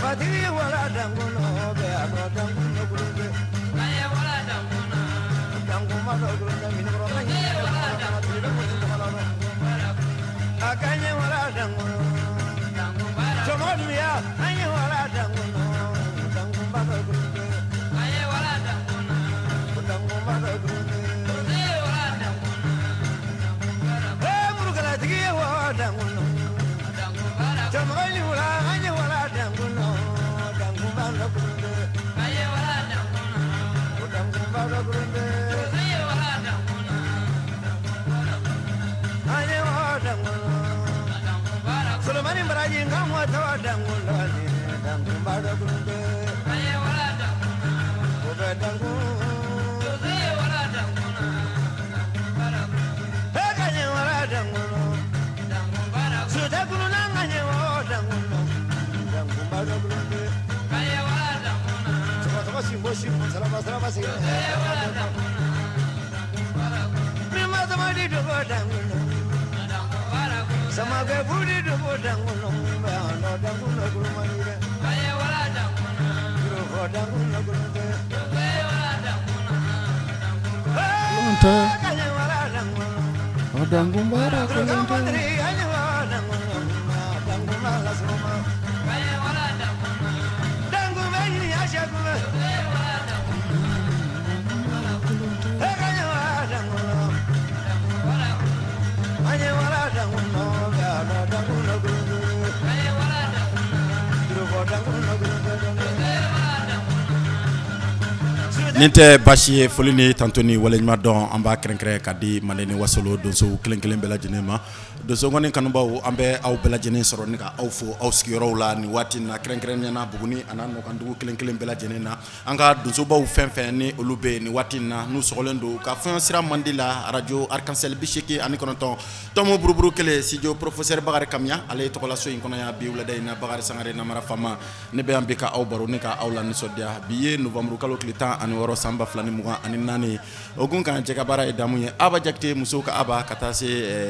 Fatigi wala dankunɔ bɛ a dɔ dankun kulunde. Dankunba dɔ kulunde minikɔrɔ ka ɲɛ a ka ɲɛ wala dankunɔ. Sɔmɔduya an ye wala dankunɔ dankunba dɔ kulunde. Dankunba dɔ kulunde. Ee murukalatigi ye wa dankunɔ. Sɔmɔgɔli wala an ye wala dankunɔ dankunba dɔ kulunde. Dankunba dɔ kulunde. An ye wa dankunɔ. Solomani baraji nka mɔ tɔgɔ dankunɔ ni dankunba dɔ kulunde. O bɛ dankun. E ka ɲɛ wala dankunɔ. Sutakunna ka ɲɛ wa dankunɔ. Dankunba dɔ kulunde. Sɔgɔ simbo simbo saraba saraba sigi. Min ma sama di dogo dankunɔ. Samakɛ budi dogo dankunɔ. Bɛ anɔ dankunɔ kulumani dɛ. Yɔrɔ dankunɔ kulunde. Kulunte. Ka ɲɛ wala dankunɔ. O dankunbara kulunte. Nin tɛ basi ye, foli ni tanto ni waleɲuman dɔn an b'a kɛrɛnkɛrɛn ka di Manden ni Wasolo donsow kelen kelen bɛɛ lajɛlen ma. Donso kɔni kanubaw, an bɛ aw bɛɛ lajɛlen sɔrɔ ni ka aw fo aw sigiyɔrɔw la nin waati in na, kɛrɛnkɛrɛnnenya na Buguni a n'a nɔkandugu kelen kelen bɛɛ lajɛlen na. An ka donsobaw fɛn fɛn ni olu bɛ nin waati in na, n'u sɔgɔlen don ka fɛn sira mandi la arajo Arc-en-Ciel 89 tɔmɔ buruburu kelen studio professeur Bakari Kamiya, ale ye tɔgɔlaso in kɔnɔ yan bi wulada in na. Bakari Sangare Namara Fama, ne bɛ yan bi ka aw baro ni ka aw la nisɔndiya. Bi ye novembre kalo tile 16 san 2024. O kun kan jɛ ka baara ye damu ye Aba Jakite, musow ka Aba, ka taa se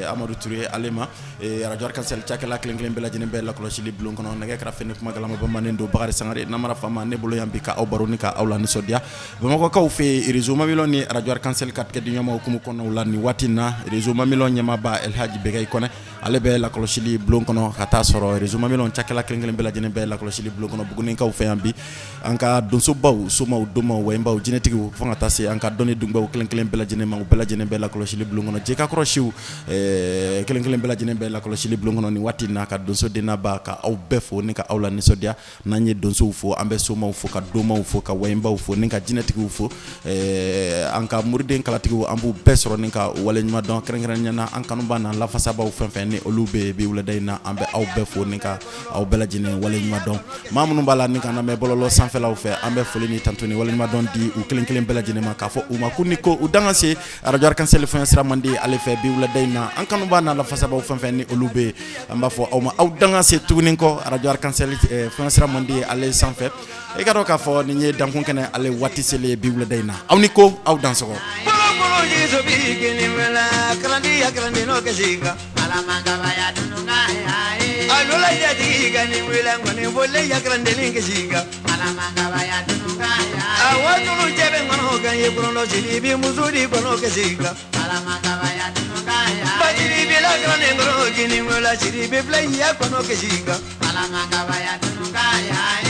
Amadu Ture ale ma. Arajo Arc-en-Ciel cakɛla kelen kelen bɛɛ lajɛlen bɛɛ lakɔlɔsili bulon kɔnɔ. Nɛgɛ kɛrɛfɛ ni kuma galama bamanen don Bakari Sangare Namara Fama ne bolo yan bi ka aw baro ni ka aw la nisɔndiya. Bamakɔkaw fɛ yen, réseau Mamelon ni arajo Arc-en-Ciel ka tigɛdiɲɔgɔnma hukumu kɔnɔnaw la nin waati in na, réseau Mamelon ɲɛmaaba Elhaji Bɛgayi Kɔnɛ, ale bɛ lakɔlɔsili bulon kɔnɔ, ka taa sɔrɔ réseau Mamelon cakɛla kelen kelen bɛɛ lajɛlen bɛɛ lakɔlɔsili bulon kɔnɔ Bugunikaw fɛ yan bi. An ka donsobaw, somaw, domaw, wɛnbaw, jinɛtigiw, fo ka taa se an ka dɔnni dunbaw kelen kelen bɛɛ lajɛlen ma, u bɛɛ lajɛlen bɛɛ lakɔlɔsili bulon kɔnɔ. Jekakɔrɔ siw kelen kelen bɛɛ lajɛlen bɛɛ lakɔlɔsili bulon kɔnɔ nin waati in na, ka donso dennaba ka aw bɛɛ fo ni ka aw la nisɔndiya. N'an ye donsow fo, an bɛ somaw fo, ka domaw fo, ka wɛnbaw fo ni ka jinɛtigiw fo. An ka muriden kalatigiw, an b'u bɛɛ sɔrɔ ni ka waleɲuman dɔn, kɛrɛnkɛrɛnnenya na an kanuba n'an lafasabaw fɛn fɛn ni olu bɛ bi wulada in na, an bɛ aw bɛɛ fo ni ka aw bɛɛ lajɛlen waleɲuman dɔn. Maa minnu b'a la ni ka lamɛn bɔlɔlɔ sanfɛlaw fɛ, an bɛ foli ni tanto ni waleɲuman dɔn di u kelen kelen bɛɛ lajɛlen ma, k'a fɔ u ma ko ni ko u danga se arajo Arc-en-Ciel fɛn sira mandi ale fɛ bi wulada in na. An kanuba n'an lafasabaw fɛn fɛn ni olu bɛ, an b'a fɔ aw ma aw danga se tuguni kɔ arajo Arc-en-Ciel fɛn sira mandi ale sanfɛ. I ka dɔn k'a fɔ nin ye dankun kɛnɛ ale waati selen ye bi wulada in na. Aw ni ko aw dansɔgɔ.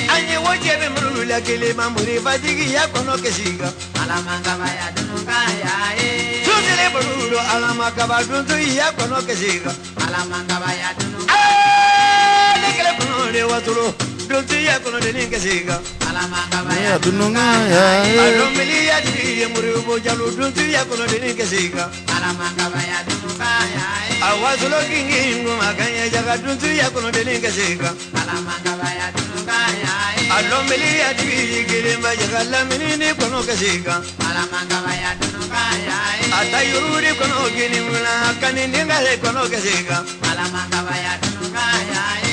An ye wo cɛ bɛ muru la kelen ma morifatigi ya kɔnɔ kesi kan. Sutele bolo alama kaba duntu ya kɔnɔ kesi kan. Ne kelen kɔnɔ de watolo duntu ya kɔnɔ de ni kesi kan. Ya dununga ya. A dɔnbili ya jigi ye moribo jalo duntu ya kɔnɔ de ni kesi kan. A wasolo kingi ngoma kanya jaga duntu ya kɔnɔ de ni kesi kan. A dɔnbili ya jigi kelen ba jaga lamini ni kɔnɔ kesi kan. A ta yuru ni kɔnɔ kini wula kani ni ngale kɔnɔ kesi kan.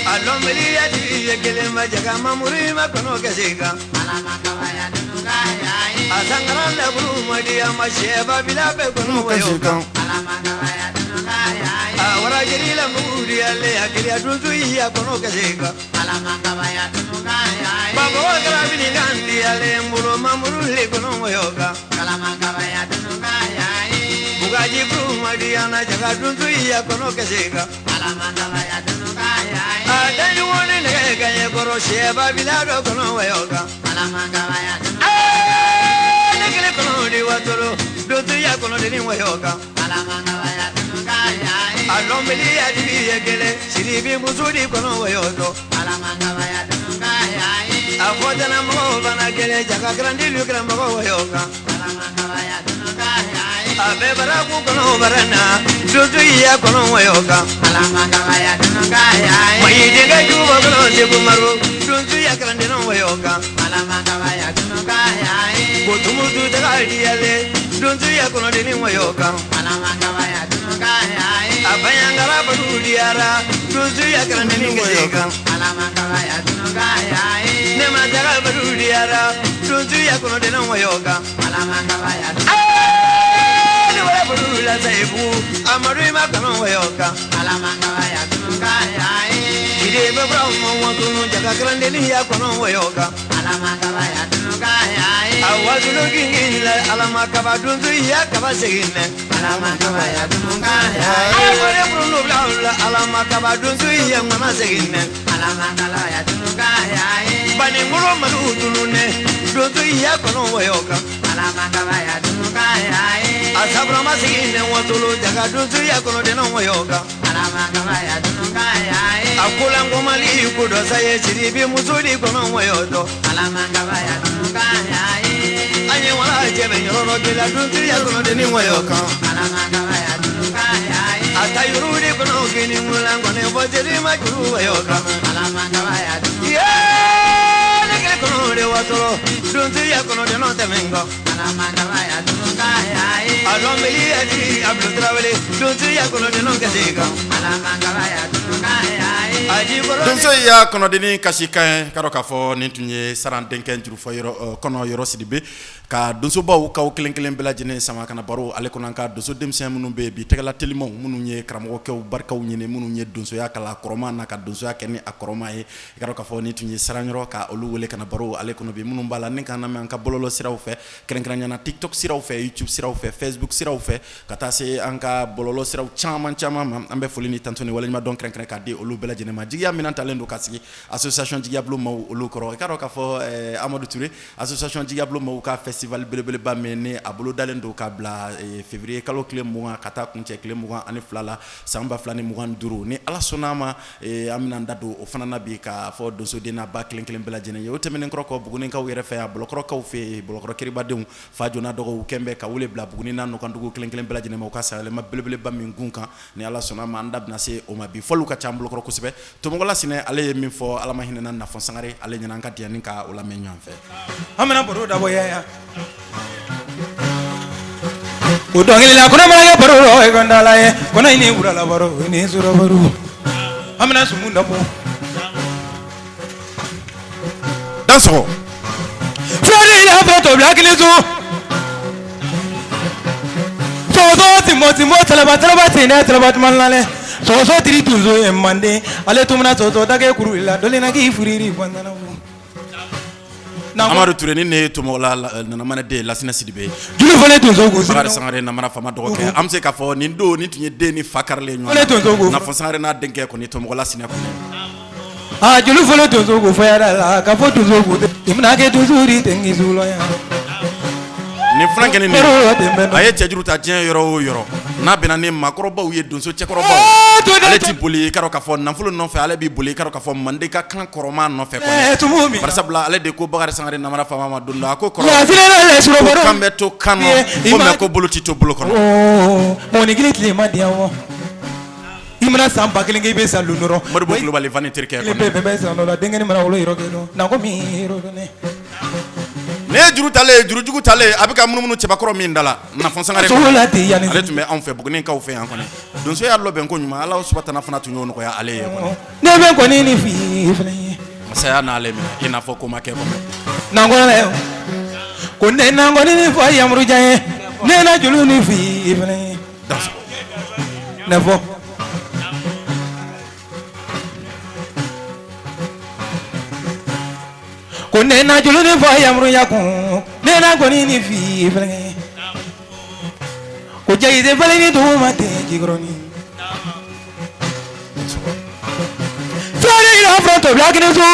A dɔnbili ya jigi ye kelen ba jaga mamuri ma kɔnɔ kesi kan. A sangara laburu madi a ma sɛba bila bɛɛ kɔnɔ wayo kan. A wara Jiri la mugu ale a kiriya duntu ya kɔnɔ kɛse kan. Baba kɛra mini kan di ale bolo mamuru le kɔnɔ wɔyɔ kan. Bugaji kuruma di ana jaga duntu ya kɔnɔ kɛse kan. A daji woni nɛgɛ kaɲɛ kɔrɔ sɛba bila dɔ kɔnɔ wɔyɔ kan. Ne kelen kɔnɔ di watoro duntu ya kɔnɔ di ni wɔyɔ kan. A dɔnbili a dibi ye kelen siribi muso di kɔnɔ wɔyɔ dɔ. A fɔ tɛnɛ mɔgɔw fana kelen jaga garandi lu kɛra mɔgɔw wɔyɔ kan. A bɛɛ baraku kɔnɔ bara na duntu ya kɔnɔ wɔyɔ kan. Mayi denkɛ juba kɔnɔ segu maru duntu ya kalanden wɔyɔ kan. Ko tumutu taga diyale duntu ya kɔnɔ denni wɔyɔ kan. A bayangara badu diyara duntu ya kalanden gese kan. Ne ma taga badu diyara duntu ya kɔnɔ denni wɔyɔ kan. Ne wara badu la sayibu amadu ma kɔnɔ wɔyɔ kan. Ide bɛ bura mɔ wɔtunu jaga kalanden ya kɔnɔ wɔyɔ kan. A wajulu gingin la alama kaba duntu ya kaba segin nɛ. Ala kɔni burunu bila la alama kaba duntu ya ŋana segin nɛ. Baninkolo madu tunu nɛ duntu ya kɔnɔ wɔyɔ kan. A saburama segin nɛ wɔtolo jaga duntu ya kɔnɔ dɛnɛ wɔyɔ kan. A kolangomali ko dɔ sa ye siribi muso di kɔnɔ wɔyɔ dɔ. An ye wala cɛ bɛ yɔrɔ dɔ la duntu ya kɔnɔ denni wɔyɔ kan. A ta yuru de kɔnɔ kini ŋulan kɔni fɔ jeli ma juru wɔyɔ kan. Yee ne kelen kɔnɔ de watɔrɔ duntu ya kɔnɔ dɛnɛ tɛmɛ kɔ. A dɔnbili a di Abdul Tarawele duntu ya kɔnɔ dɛnɛ kɛse kan. Donso ya kɔnɔdenni kasi kan ka dɔn k'a fɔ nin tun ye saran denkɛ jurufɔ yɔrɔ kɔnɔ yɔrɔ Sidibe ka donsobaw kaw kelen kelen bɛɛ lajɛlen sama ka na baro ale kɔnɔ an ka donso denmisɛn minnu bɛ yen bi tɛgɛla telimanw minnu ye karamɔgɔkɛw barikaw ɲini minnu ye donsoya kalan kɔrɔma na ka donsoya kɛ ni a kɔrɔma ye i ka dɔn k'a fɔ nin tun ye saran yɔrɔ ka olu wele ka na baro ale kɔnɔ bi minnu b'a la ni k'an lamɛn an ka bɔlɔlɔ siraw fɛ kɛrɛnkɛrɛnnenya la TikTok siraw fɛ YouTube siraw fɛ Facebook siraw fɛ ka taa se an ka bɔlɔlɔ siraw caman caman ma an bɛ foli ni tanto ni waleɲuman dɔn kɛrɛnkɛrɛn k'a di olu bɛɛ lajɛlen ma jigiya minɛn talen don ka sigi association Jigiyabulon maaw olu kɔrɔ i ka dɔn k'a fɔ Amadu Ture association Jigiyabulon maaw ka festival belebeleba min ni a bolo dalen don ka bila février kalo tile 20 ka taa kuncɛ tile 22 la san 2025 ni Ala sɔnna ma an bɛna an da don o fana na bi k'a fɔ donsoden n'a ba kelen kelen bɛɛ lajɛlen ye o tɛmɛnen kɔrɔ kɔ Bugunikaw yɛrɛ fɛ yan Bɔlɔkɔrɔkaw fɛ yen Bɔlɔkɔrɔ kiribadenw fa jona dɔgɔw kɛn bɛ ka wele bila Buguni n'a nɔkandugu kelen kelen bɛɛ lajɛlen ma u ka sayɛlɛma belebeleba min kun kan ni Ala sɔnna ma an da bɛna se o ma bi fɔliw ka ca an bolokɔrɔ kosɛbɛ Tomɔgɔla Sinɛ ale ye min fɔ Ala ma hinɛna Nafɔn Sangare ale ɲɛna an ka diɲɛ ni ka o lamɛn ɲɔgɔn fɛ. An bɛna baro dabɔ yan o dɔnkili la kɔnɔ mana kɛ baro rɔ i kɔndala ye kɔnɔ in ni wulala baro ni sɔrɔ baro an bɛna sumun dabɔ Dansɔgɔ furadi y'a fɔ tɔbila kelen so sɔgɔsɔgɔ timɔ timɔ talaba talaba tinɛ talaba tuma lalɛ sɔgɔsɔgɔ tiri tunso ye manden ale tumuna sɔsɔ dagɛ kuru la dɔlen na k'i furiri fɔntana Amadu Ture ni ne ye Tomɔgɔla Nanamana den Lasinɛ Sidibe julu fɔlen tunso ko Bakari Sangare Namara Fama dɔgɔkɛ an bɛ se k'a fɔ nin don nin tun ye den ni fa karilen ɲɔgɔn na Nafɔn Sangare n'a denkɛ kɔni Tomɔgɔla Sinɛ kɔni a julu fɔlen tunso ko fɔyara la ka fɔ tunso ko i bɛna kɛ tunso di tengi sulɔ yan nin furakɛni nin a ye cɛjuru ta diɲɛ yɔrɔ o yɔrɔ n'a bɛnna ni maakɔrɔbaw ye donso cɛkɔrɔbaw ale ti boli i ka dɔn k'a fɔ nafolo nɔfɛ ale b'i boli i ka dɔn k'a fɔ mande ka kan kɔrɔma nɔfɛ kɔni barisabula ale de ko Bakari Sangare Namara Fama ma don dɔ a ko kɔrɔ kan bɛ to kan nɔ ko mɛ ko bolo ti to bolo kɔnɔ mɔni kelen tile ma diya wa i mana san 1000 kɛ i bɛ sa lon dɔrɔn Modibo Kulubali Fani terikɛ kɔni bɛɛ bɛ san dɔ la denkɛnin mana wolo yɔrɔ kelen na ko min nin ye juru talen jurujugu talen a bɛ ka munumunu cɛbakɔrɔ min da la Nafɔn Sangare ale tun bɛ anw fɛ Bugunikaw fɛ yan kɔni donso y'a labɛn ko ɲuman Ala subatana fana tun y'o nɔgɔya ale ye kɔni ne bɛ kɔni ni fi fana ye masaya n'ale minɛ i n'a fɔ ko ma kɛ kɔni nankɔrɔ ko ne nankɔni ni fɔ yamurujan ye ne na juru ni fi fana ye ne fɔ Ko ne na julu ni fɔ yamuruya kun ne na kɔni ni fi fɛnɛ ko jayide falen ni dugu ma tɛ jikɔrɔni fɛnɛ yira fɛn tɔ bila kini so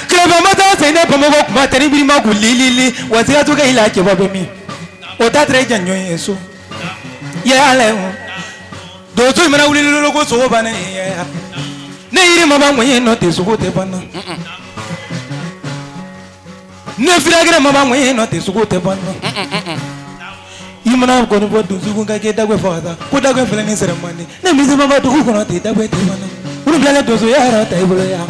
tileba ma taa sen ne bamakɔ kuma tɛ ni birima kun lilili wa sikaso kɛ i la cɛba bɛ min o ta tɛrɛ janjɔ ye so yala donso mana wuli lolo ko sogo banna ne yiri ma ban ŋɔɲɛ nɔ tɛ sogo tɛ ban ne filakɛ ma ban ŋɔɲɛ nɔ tɛ sogo tɛ ban i mana kɔni bɔ donso ka kɛ dagbɛ faga ko dagbɛ filɛ ni sɛrɛ man di ne misi ma ban dugu kɔnɔ tɛ dagbɛ tɛ ban olu bilalen donsoya yɛrɛ ta i bolo yan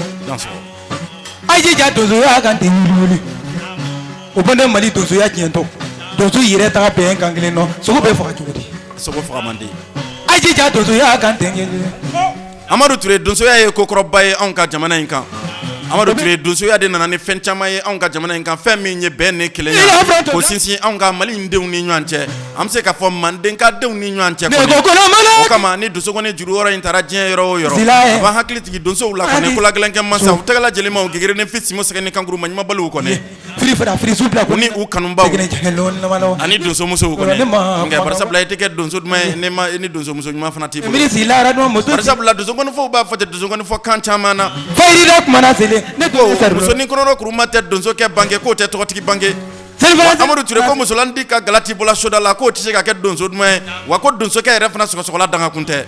a jija donsoya kan tɛ wuli wuli o bɛ ne mali donsoya tiɲɛtɔ donso yɛrɛ taga bɛn kan kelen nɔ sogo bɛ faga cogo di sogo faga man di a jija donsoya kan tɛ kelen Amadu Ture donsoya ye kokɔrɔba ye anw ka jamana in kan Amadu Ture donsoya de nana ni fɛn caman ye anw ka jamana in kan fɛn min ye bɛn ni kelenya ko sinsin anw ka Mali in denw ni ɲɔgɔn cɛ an bɛ se k'a fɔ manden ka denw ni ɲɔgɔn cɛ o kama ni donsokɔni juru wɔɔrɔ in taara diɲɛ yɔrɔ o yɔrɔ a b'an hakili jigin donsow la kɔni kolagɛlɛnkɛ mansaw tɛgɛla jelimaw gigiri ni fi simo sɛgɛ ni kankuru maɲumabaliw kɔni u ni u kanubaw ani donsomusow kɔni nka barisabula i tɛ kɛ donso duman ye ne ma ni donsomuso ɲuman fana t'i bolo barisabula donsokɔnifɔw b'a fɔ ten donsokɔnifɔ kan caman na musonin kɔnɔrɔ kuruma tɛ donsokɛ bange k'o tɛ tɔgɔtigi bange Amadu Ture ko musolandi ka gala t'i bɔla soda la k'o tɛ se ka kɛ donso duman ye wa ko donsokɛ yɛrɛ fana sɔgɔsɔgɔla dangakun tɛ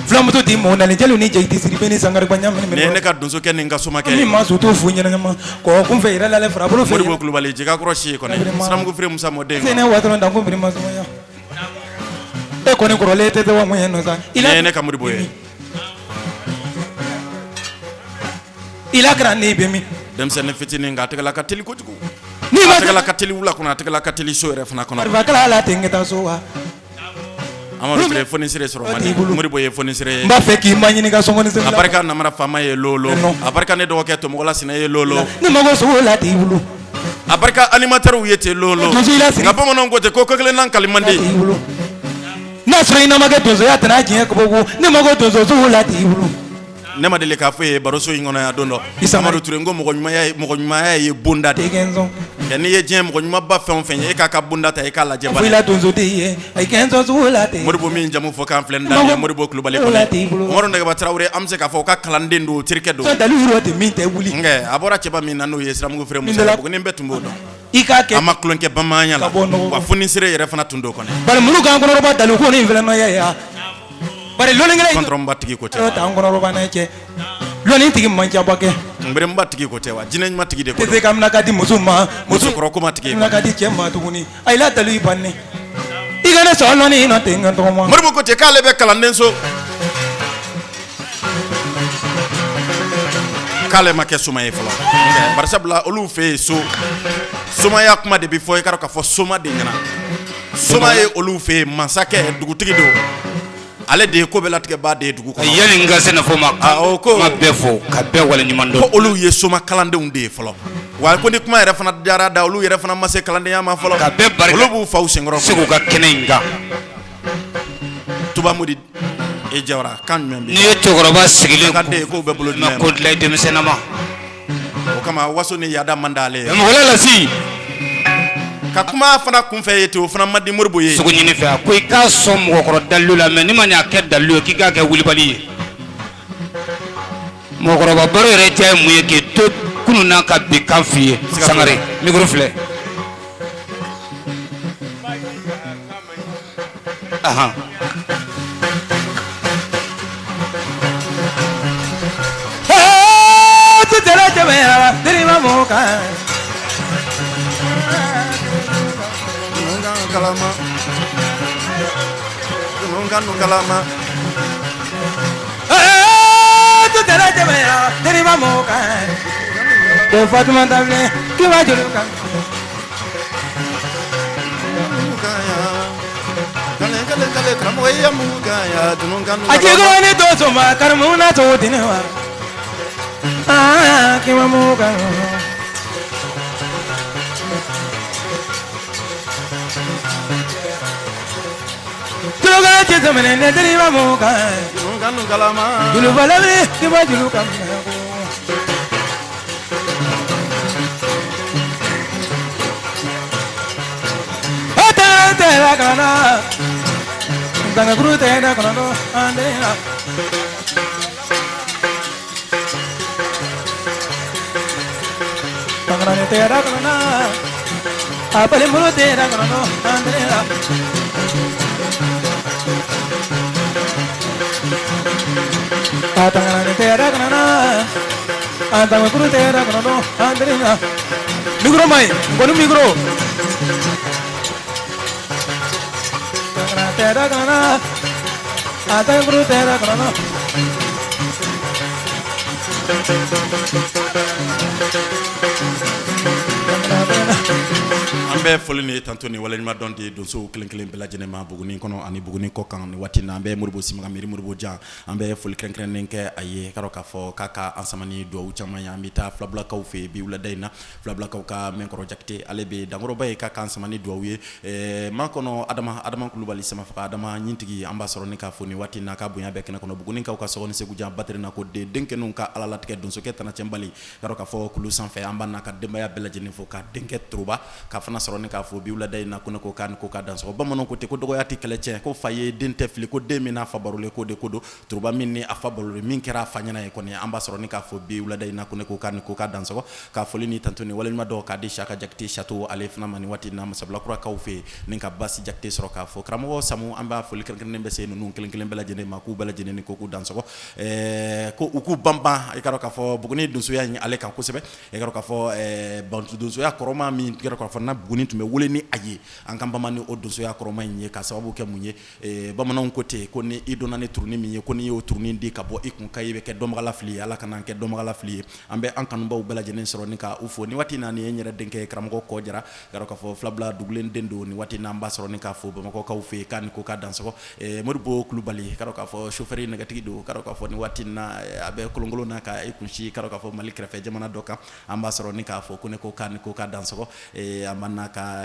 Fulamuso di mɔ nalen jeliw ni jeli siri bɛ ni sangari ɲa ne ka donsokɛ ni n ka somakɛ ni ma su to fu ɲɛnama kɔ kun fɛ yɛrɛ la fara bolo fɛ Modibo Kulubali jigakɔrɔ si kɔni siramugu fere Musa mɔden ne watɔrɔ dan ko birima sumaya e kɔni kɔrɔlen tɛ wa mun ye sa i ne ka Modibo ye i lakara ne bɛ min denmisɛnnin fitinin nka a tɛgɛla ka teli kojugu ni ma tɛgɛla ka teli wula kɔnɔ a tɛgɛla ka teli so yɛrɛ fana kɔnɔ marifakala la ten ka taa so wa Amadu Ture fonisire sɔrɔ man di Modibo ye fonisire ye n b'a fɛ k'i ma ɲininka sɔngɔni a barika namara faama ye lolo a barika ne dɔgɔkɛ Tomɔgɔla Sinɛ ye lolo ne mago sogo la t'i bolo a barika animatɛriw ye ten lolo nka bamananw ko ten ko ko kelen na kali man di n'a sɔrɔ i na ma kɛ donsoya tɛna diɲɛ kabako ne mago donso sogo la t'i bolo Ne ma deli k'a fɔ ye baroso in kɔnɔ yan don dɔ Amadu Ture n ko mɔgɔ ɲumanya ye bonda de ye nka n'i ye diɲɛ mɔgɔ ɲumanba fɛn o fɛn ye e k'a ka bonda ta i k'a lajɛ Modibo min jamu fɔ kan filɛ nin ye Modibo Kulubali Umaru Nɛgɛba Tarawele an bɛ se k'a fɔ u ka kalanden don terikɛ don nka a bɔra cɛba min na n'o ye Siramugu Fere Musa ye Buguni bɛɛ tun b'o dɔn i k'a kɛ a ma tulon kɛ bamananya la wa fonisire yɛrɛ fana tun don kɔni bari muru kan kɔnɔrɔba dalu ko ni filɛ nɔ ye bari lɔnni kelen kɔntɔrɔnba tigi ko tɛ t'an kɔnɔrɔba n'a cɛ lɔnni tigi man ca ba kɛ nbɛrɛnba tigi ko tɛ wa jinɛ ɲuman tigi de ko tɛ se ka minɛ ka di muso ma muso kɔrɔ kuma tigi minɛ ka di cɛ ma tuguni a yi la dalu i banni i ka ne sɔrɔ lɔnni nɔ tɛ n ka tɔgɔma Modibo ko ten k'ale bɛ kalanden so k'ale ma kɛ soma ye fɔlɔ barisabula olu fɛ yen so somaya kuma de bɛ fɔ i ka dɔn k'a fɔ soma de ɲɛna soma ye olu fɛ yen masakɛ dugutigi don ale de ye ko bɛɛ latigɛbaa de ye dugu kɔnɔ yanni n ka se nafo ma o ko ma bɛɛ fo ka bɛɛ waleɲuman dɔn ko olu ye soma kalandenw de ye fɔlɔ wa ko ni kuma yɛrɛ fana diyara da olu yɛrɛ fana ma se kalandenya ma fɔlɔ ka bɛɛ barika olu b'u faw senkɔrɔ segu ka kɛnɛ in kan Tubamodi e Jawara kan jumɛn bɛ n'i ye cɛkɔrɔba sigilen ka den k'o bɛ bolo ma jumɛn ko dilan i denmisɛnnama o kama waso ni yaada man d'ale ye mɔgɔla lasi ka kuma fana kunfɛ ye ten o fana man di Modibo ye sogo ɲini fɛ a ko i k'a sɔn mɔgɔkɔrɔ dalilu la mɛ n'i ma ɲɛ a kɛ dalilu ye k'i k'a kɛ wulibali ye mɔgɔkɔrɔba baro yɛrɛ diya ye mun ye k'i to kunun na ka bi kan f'i ye Sangare micro filɛ ahan Kalama kanu kalama Ko Fatuma Dabilɛ k'i joli kan A jigin ni donso ma karimu na to di ne wa aa k'i ma mun kan Tulokɛ cɛ tɛmɛnen ne teri ma mun kan Kanu kalama Julu balabili k'i ma julu kan. da kɔnɔ tangakuru tɛ da kɔnɔ an den na. Tangarani tɛ da kɔnɔ a balimuru tɛ da kɔnɔ an den na. A tangarani tɛ da kɔnɔ a tangakuru tɛ da kɔnɔ an den na. Micro ma ɲi kɔni micro. Tangarani tɛ da kɔnɔ a tangakuru tɛ da kɔnɔ. An bɛ foli ni tanto ni waleɲuman dɔn di donsow kelen kelen bɛɛ lajɛlen ma Buguni kɔnɔ ani Buguni kɔ kan. Nin waati na an bɛ Moribo Simaga Miri Moribo Jan, an bɛ foli kɛrɛnkɛrɛnnen kɛ a ye ka k'a fɔ k'a ka an sama ni dugawu caman ye. An bɛ taa Filabilakaw fɛ yen bi wulada in na, Filabilakaw ka Mɛnkɔrɔ Jakite, ale bɛ Dankɔrɔba ye k'a k'an sama ni dugawu ye. Makɔnɔ Adama, Adama Kulubali Samafaga Adama ɲintigi, an b'a sɔrɔ ni k'a fo nin waati in na k'a bonya bɛɛ kɛnɛ kɔnɔ. Bugunikaw ka sɔgɔni Segu jan Baterina ko den denkɛninw ka Ala latigɛ donsokɛ tanacɛnbali ka k'a fɔ kulu sanfɛ. An b'a n'a ka denbaya bɛɛ lajɛlen fo, ka denkɛ Toroba ka fana sɔrɔ ni k'a fo bi wulada in na. Ko ne ko k'a ni ko k'a dansɔgɔ. Bamananw ko ten ko dɔgɔya tɛ kɛlɛ tiɲɛ, ko fa ye den tɛ fili, ko den min n'a fa barolen k'o de ko don. Toroba min ni a fa barolen min kɛra a fa ɲɛna ye kɔni, an b'a sɔrɔ ni k'a fo bi wulada in na. Ko ne ko k'a ni ko k'a dansɔgɔ. Ka foli ni tanto ni waleɲuman dɔn k'a di Saka Jakite Sato ale fana ma nin waati in na Masabilakurakaw fɛ yen, ni ka Basi Jakite sɔrɔ k'a fɔ karamɔgɔ Samu. An b'a foli kɛrɛnkɛrɛnnen bɛ se ninnu kelen kelen bɛɛ lajɛlen ma, k'u bɛɛ lajɛlen ni ko k'u dansɔgɔ, ko u k'u banban i ka k'a fɔ Buguni donsoya in ale kan kosɛbɛ. I ka k'a fɔ donsoya kɔrɔma min k'a fɔ na Buguni tun bɛ wele ni a ye, an ka banban ni o donsoya kɔrɔma in ye, ka sababu kɛ mun ye? Bamananw ko ten ko ni i donna ni turunin min ye, ko n'i y'o turunin di ka bɔ i kun, k'i bɛ kɛ dɔnbagala fili ye. Ala kana an kɛ dɔnbagala fili ye. An bɛ an kanubaw bɛɛ lajɛlen sɔrɔ ni ka u fo nin waati na. Nin ye n yɛrɛ denkɛ karamɔgɔ Kɔ Jara, ka k'a fɔ Filabila dugulen den don. Nin waati na an b'a sɔrɔ ni k'a fo Bamakɔkaw fɛ yen, k'a ni ko k'a dansɔgɔ. Moribo Kulubali, ka k'a fɔ chauffeur nɛgɛtigi don, ka k'a fɔ nin waati na a bɛ kolonkolon na ka i kunsi ka k'a fɔ Mali kɛrɛfɛ jamana dɔ kan. An b'a sɔrɔ ni k'a fɔ ko ne ko k'a ni ko k'a dansɔgɔ. An b'a n'a ka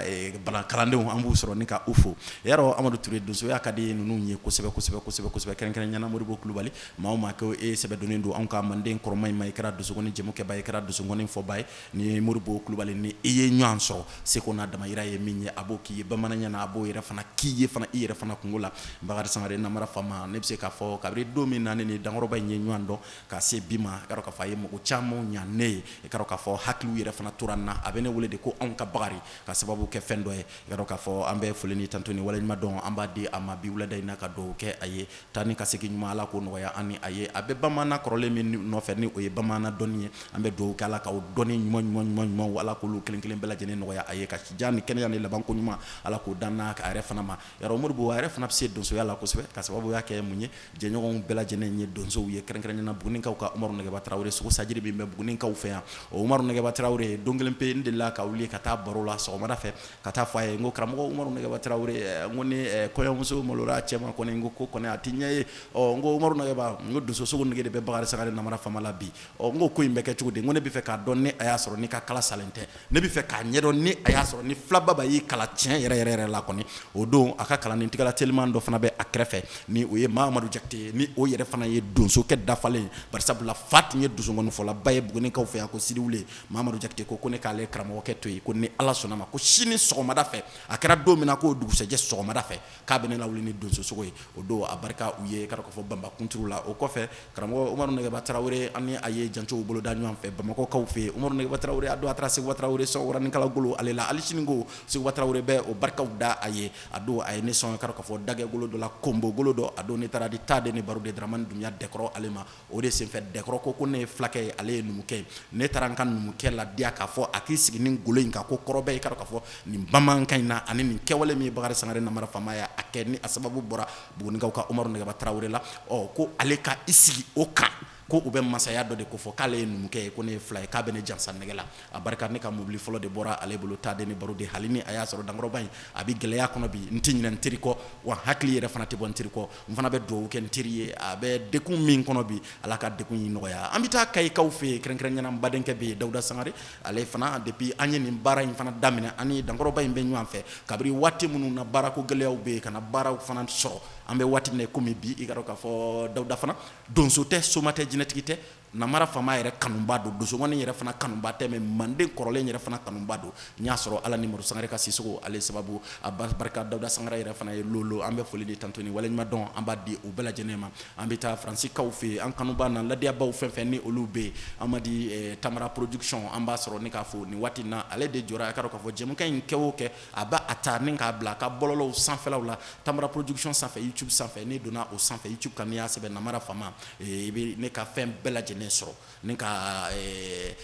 kalandenw, an b'u sɔrɔ ni ka u fo. Yarɔ Amadu Ture, donsoya ka di ninnu ye kosɛbɛ kosɛbɛ kosɛbɛ kosɛbɛ, kɛrɛnkɛrɛnnenya la Moribo Kulubali. Maa o maa ko e sɛbɛdonnen don anw ka manden kɔrɔma in ma, i kɛra donsokɔni jɛmukɛba ye, i kɛra donsokɔni fɔba ye, ni Moribo Kulubali ni i ye ɲɔgɔn sɔrɔ, seko n'a damayira ye min ye, a b'o k'i ye bamananya na, a b'o yɛrɛ fana k'i ye fana i yɛrɛ fana kungo la. Bakari Sangare namara faama, ne bɛ se k'a fɔ kabini don min na ne ni Dankɔrɔba in ye ɲɔgɔn dɔn ka se bi ma, i ka k'a fɔ a ye mɔgɔ caman ɲa ne ye. I ka k'a fɔ hakiliw yɛrɛ fana tora n na. A bɛ ne wele de ko anw ka Bakari, ka sababu kɛ fɛn dɔ ye. I ka k'a fɔ an bɛ foli ni tanto ni waleɲuman dɔn an b'a di a ma bi wulada in na, ka dugawu kɛ a ye, taa ni ka segin ɲuman Ala k'o nɔgɔya an ni a ye. A bɛ bamanan kɔrɔlen min nɔfɛ, ni o ye bamanan dɔnni ye, an bɛ dugawu kɛ Ala ka o dɔnni ɲuman ɲuman ɲuman ɲuman, Ala k'olu kelen kelen bɛɛ lajɛlen nɔgɔya a ye, ka sijan ni kɛnɛya ni labanko ɲuman Ala k'o dan n'a a yɛrɛ fana ma. Yarɔ Moribo a yɛrɛ fana bɛ se donsoya la kosɛbɛ, ka sababuya kɛ mun ye? Jɛɲɔgɔnw bɛɛ lajɛlen ye donsow ye, kɛrɛnkɛrɛnnenya la Bugunikaw ka Umaru Nɛgɛba Tarawele, sogo sajiri min bɛ Bugunikaw fɛ yan. O Umaru Nɛgɛba Tarawele, don kelen pe n delila ka wuli ka taa baro la sɔgɔmada fɛ, ka taa fɔ a ye, n ko karamɔgɔ Umaru Nɛgɛba Tarawele, n ko ni kɔɲɔmuso malora cɛ ma kɔni, n ko ko kɔni a tɛ ɲɛ ye. Ɔ n ko Umaru Nɛgɛba, n ko donso sogo nege de bɛ Bakari Sangare namara faama la bi. Ɔ n ko ko in bɛ kɛ cogo di? N ko ne bɛ fɛ k'a dɔn ni a y'a sɔrɔ n'i ka kala salen tɛ, ne bɛ fɛ k'a ɲɛdɔn ni a y'a sɔrɔ ni filababa y'i kala tiɲɛ yɛrɛ yɛrɛ yɛrɛ la kɔni. O don a ka kalanden tigala teliman dɔ fana bɛ a kɛrɛfɛ, ni o ye Mahamadu Jakite ye, ni o yɛrɛ fana ye donsokɛ dafalen ye, barisabula fa tun ye donsokɔnifɔlaba ye Bugunikaw fɛ yan ko Sidi Wule. Mahamadu Jakite ko ne k'ale karamɔgɔkɛ to yen, ko ni Ala sɔnna ma ko sini sɔgɔmada fɛ, a kɛra don min na k'o dugusɛjɛ sɔgɔmada fɛ, k'a bɛ ne lawuli ni donsosogo ye. O don a barika u ye ka k'a fɔ banba kunturu la. O kɔfɛ karamɔgɔ Umaru Nɛgɛba Tarawele, an ni a ye jancow boloda ɲɔgɔn fɛ Bamakɔkaw fɛ yen. Umaru Nɛgɛba Tarawele, a don a taara Seguba Tarawele sɔn waranikala golo ale la. Hali sini ko Seguba Tarawele bɛ o barikaw da a ye. A don a ye ne sɔn ka k'a fɔ dagɛ golo dɔ la, konbo golo dɔ. A don ne taara di taden ni baro de Dramani Dunbiya Dɛkɔrɔ ale ma. O de senfɛ Dɛkɔrɔ ko ne ye fulakɛ ye, ale ye numukɛ ye. Ne taara n ka numukɛ ladiya k'a fɔ a k'i sigi ni golo in kan, ko kɔrɔ bɛ i ka k'a fɔ nin bamanankan in na, ani nin kɛwale min ye Bakari Sangare namara faama ye a kɛ, ni a sababu bɔra Bugunikaw ka Umaru Nɛgɛba Tarawele la. Ɔ ko ale ka i sigi o kan, ko u bɛ masaya dɔ de ko fɔ, k'ale ye numukɛ ye, ko ne ye fila ye, k'a bɛ ne jansa nɛgɛ la. A barika ne ka mobili fɔlɔ de bɔra ale bolo taden ni baro de. Hali ni a y'a sɔrɔ Dankɔrɔba in a bɛ gɛlɛya kɔnɔ bi, n tɛ ɲinɛ n teri kɔ, wa hakili yɛrɛ fana tɛ bɔ n teri kɔ. N fana bɛ dugawu kɛ n teri ye, a bɛ degun min kɔnɔ bi, Ala ka degun in nɔgɔya. An bɛ taa Kayikaw fɛ yen, kɛrɛnkɛrɛnnenya la n badenkɛ bɛ yen, Dawuda Sangare. Ale fana depuis an ye nin baara in fana daminɛ, an ni Dankɔrɔba in bɛ ɲɔgɔn fɛ kabini waati minnu na baarako gɛlɛyaw bɛ yen, ka na baaraw fana sɔrɔ. An bɛ waati min na komi bi, i ka dɔn k'a fɔ Dawuda fana donso tɛ, soma tɛ, jinɛtigi tɛ. Namara Fama yɛrɛ kanuba don, donsokɔni yɛrɛ fana kanuba tɛ, mais manden kɔrɔlen yɛrɛ fana kanuba don. N y'a sɔrɔ Ala ni Madu Sangare ka Sisoko ale sababu, a barika Dawuda Sangare yɛrɛ fana ye lolo. An bɛ foli di tanto ni waleɲuman dɔn an b'a di u bɛɛ lajɛlen ma. An bɛ taa Faransikaw fɛ yen, an kanuba n'an ladiyabaw fɛn fɛn ni olu bɛ yen. Amadi Tamara Production, an b'a sɔrɔ ni k'a fo nin waati na, ale de jɔra a ka dɔn k'a fɔ jɛmukan in kɛ o kɛ, a b'a a ta ni k'a bila a ka bɔlɔlɔw sanfɛlaw la, Tamara Production sanfɛ, YouTube sanfɛ. N'i donna o sanfɛ YouTube kan, n'i y'a sɛbɛn Namara Fama, i bɛ ne ka fɛn bɛɛ lajɛlen sɔrɔ ni ka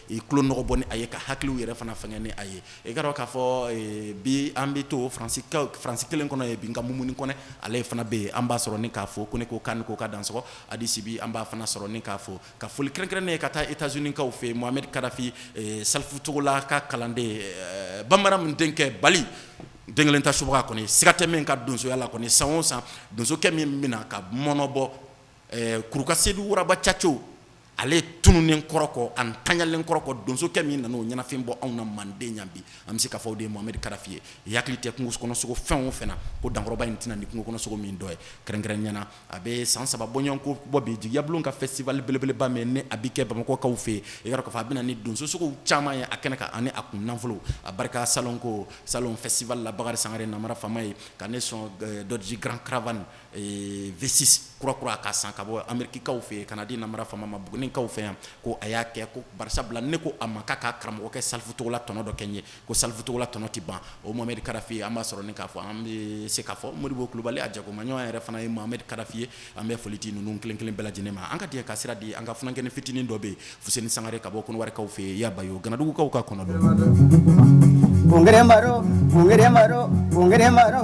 i tulo nɔgɔ bɔ ni a ye, ka hakiliw yɛrɛ fana fɛngɛ ni a ye. I ka dɔn k'a fɔ bi an bɛ to Faransi kelen kɔnɔ yen bi, nka Mumuni Kɔnɛ ale fana bɛ yen, an b'a sɔrɔ ni k'a fo ko ne ko k'a ni ko ka dansɔgɔ. Adi Sibi, an b'a fana sɔrɔ ni k'a fo, ka foli kɛrɛnkɛrɛnnen ka taa États-Unis kaw fɛ yen, Mohamed Kadafi, Salifu Togola ka kalanden, Bambara min denkɛ Bali den kelen ta subaga kɔni, siga tɛ min ka donsoya la kɔni. San o san donsokɛ min bɛna ka mɔnɔbɔ Kuruka Sedu Waraba Caco, ale tununnen kɔrɔ kɔ, a ntanyalen kɔrɔ kɔ, donsokɛ min nana o ɲɛnafin bɔ anw na manden yan bi, an bɛ se ka fɔ o de ye Mohamed Kadafi ye. I hakili tɛ kungo kɔnɔ sogo fɛn o fɛn na, ko dankɔrɔba in tɛna ni kungo kɔnɔ sogo min dɔ ye. Kɛrɛnkɛrɛnnenya na, a bɛ san 3 bɔɲɔgɔnko bɔ bi, Jigiyabulon ka festival belebeleba min ni a bɛ kɛ Bamakɔkaw fɛ yen, i ka dɔn k'a fɔ a bɛ na ni donsosogow caman ye a kɛnɛ kan, ani a kun nafolo a barika salon ko salon festival la. Bakari Sangare Namara Fama ye ka ne sɔn Dodge Grand Caravane V6 kura kura ka san ka bɔ Amerikikaw fɛ yen ka na di Namara Fama ma Bugunikaw fɛ yan, ko a y'a kɛ ko barisabula ne ko a ma k'a ka karamɔgɔkɛ Salifu Togola tɔnɔ dɔ kɛ n ye, ko Salifu Togola tɔnɔ tɛ ban. O Mohamed Kadafi, an b'a sɔrɔ ni k'a fɔ, an bɛ se k'a fɔ Modibo Kulubali a jagomaɲɔgɔn yɛrɛ fana ye Mohamed Kadafi ye. An bɛ foli di ninnu kelen kelen bɛɛ lajɛlen ma. An ka jɛ ka sira di an ka funankɛnin fitinin dɔ bɛ yen, Fuseni Sangare ka bɔ Kɔnɔwarikaw fɛ yen, Yabayo Ganadugukaw ka kɔnɔ don. Bongere maro, bongere maro, bongere maro.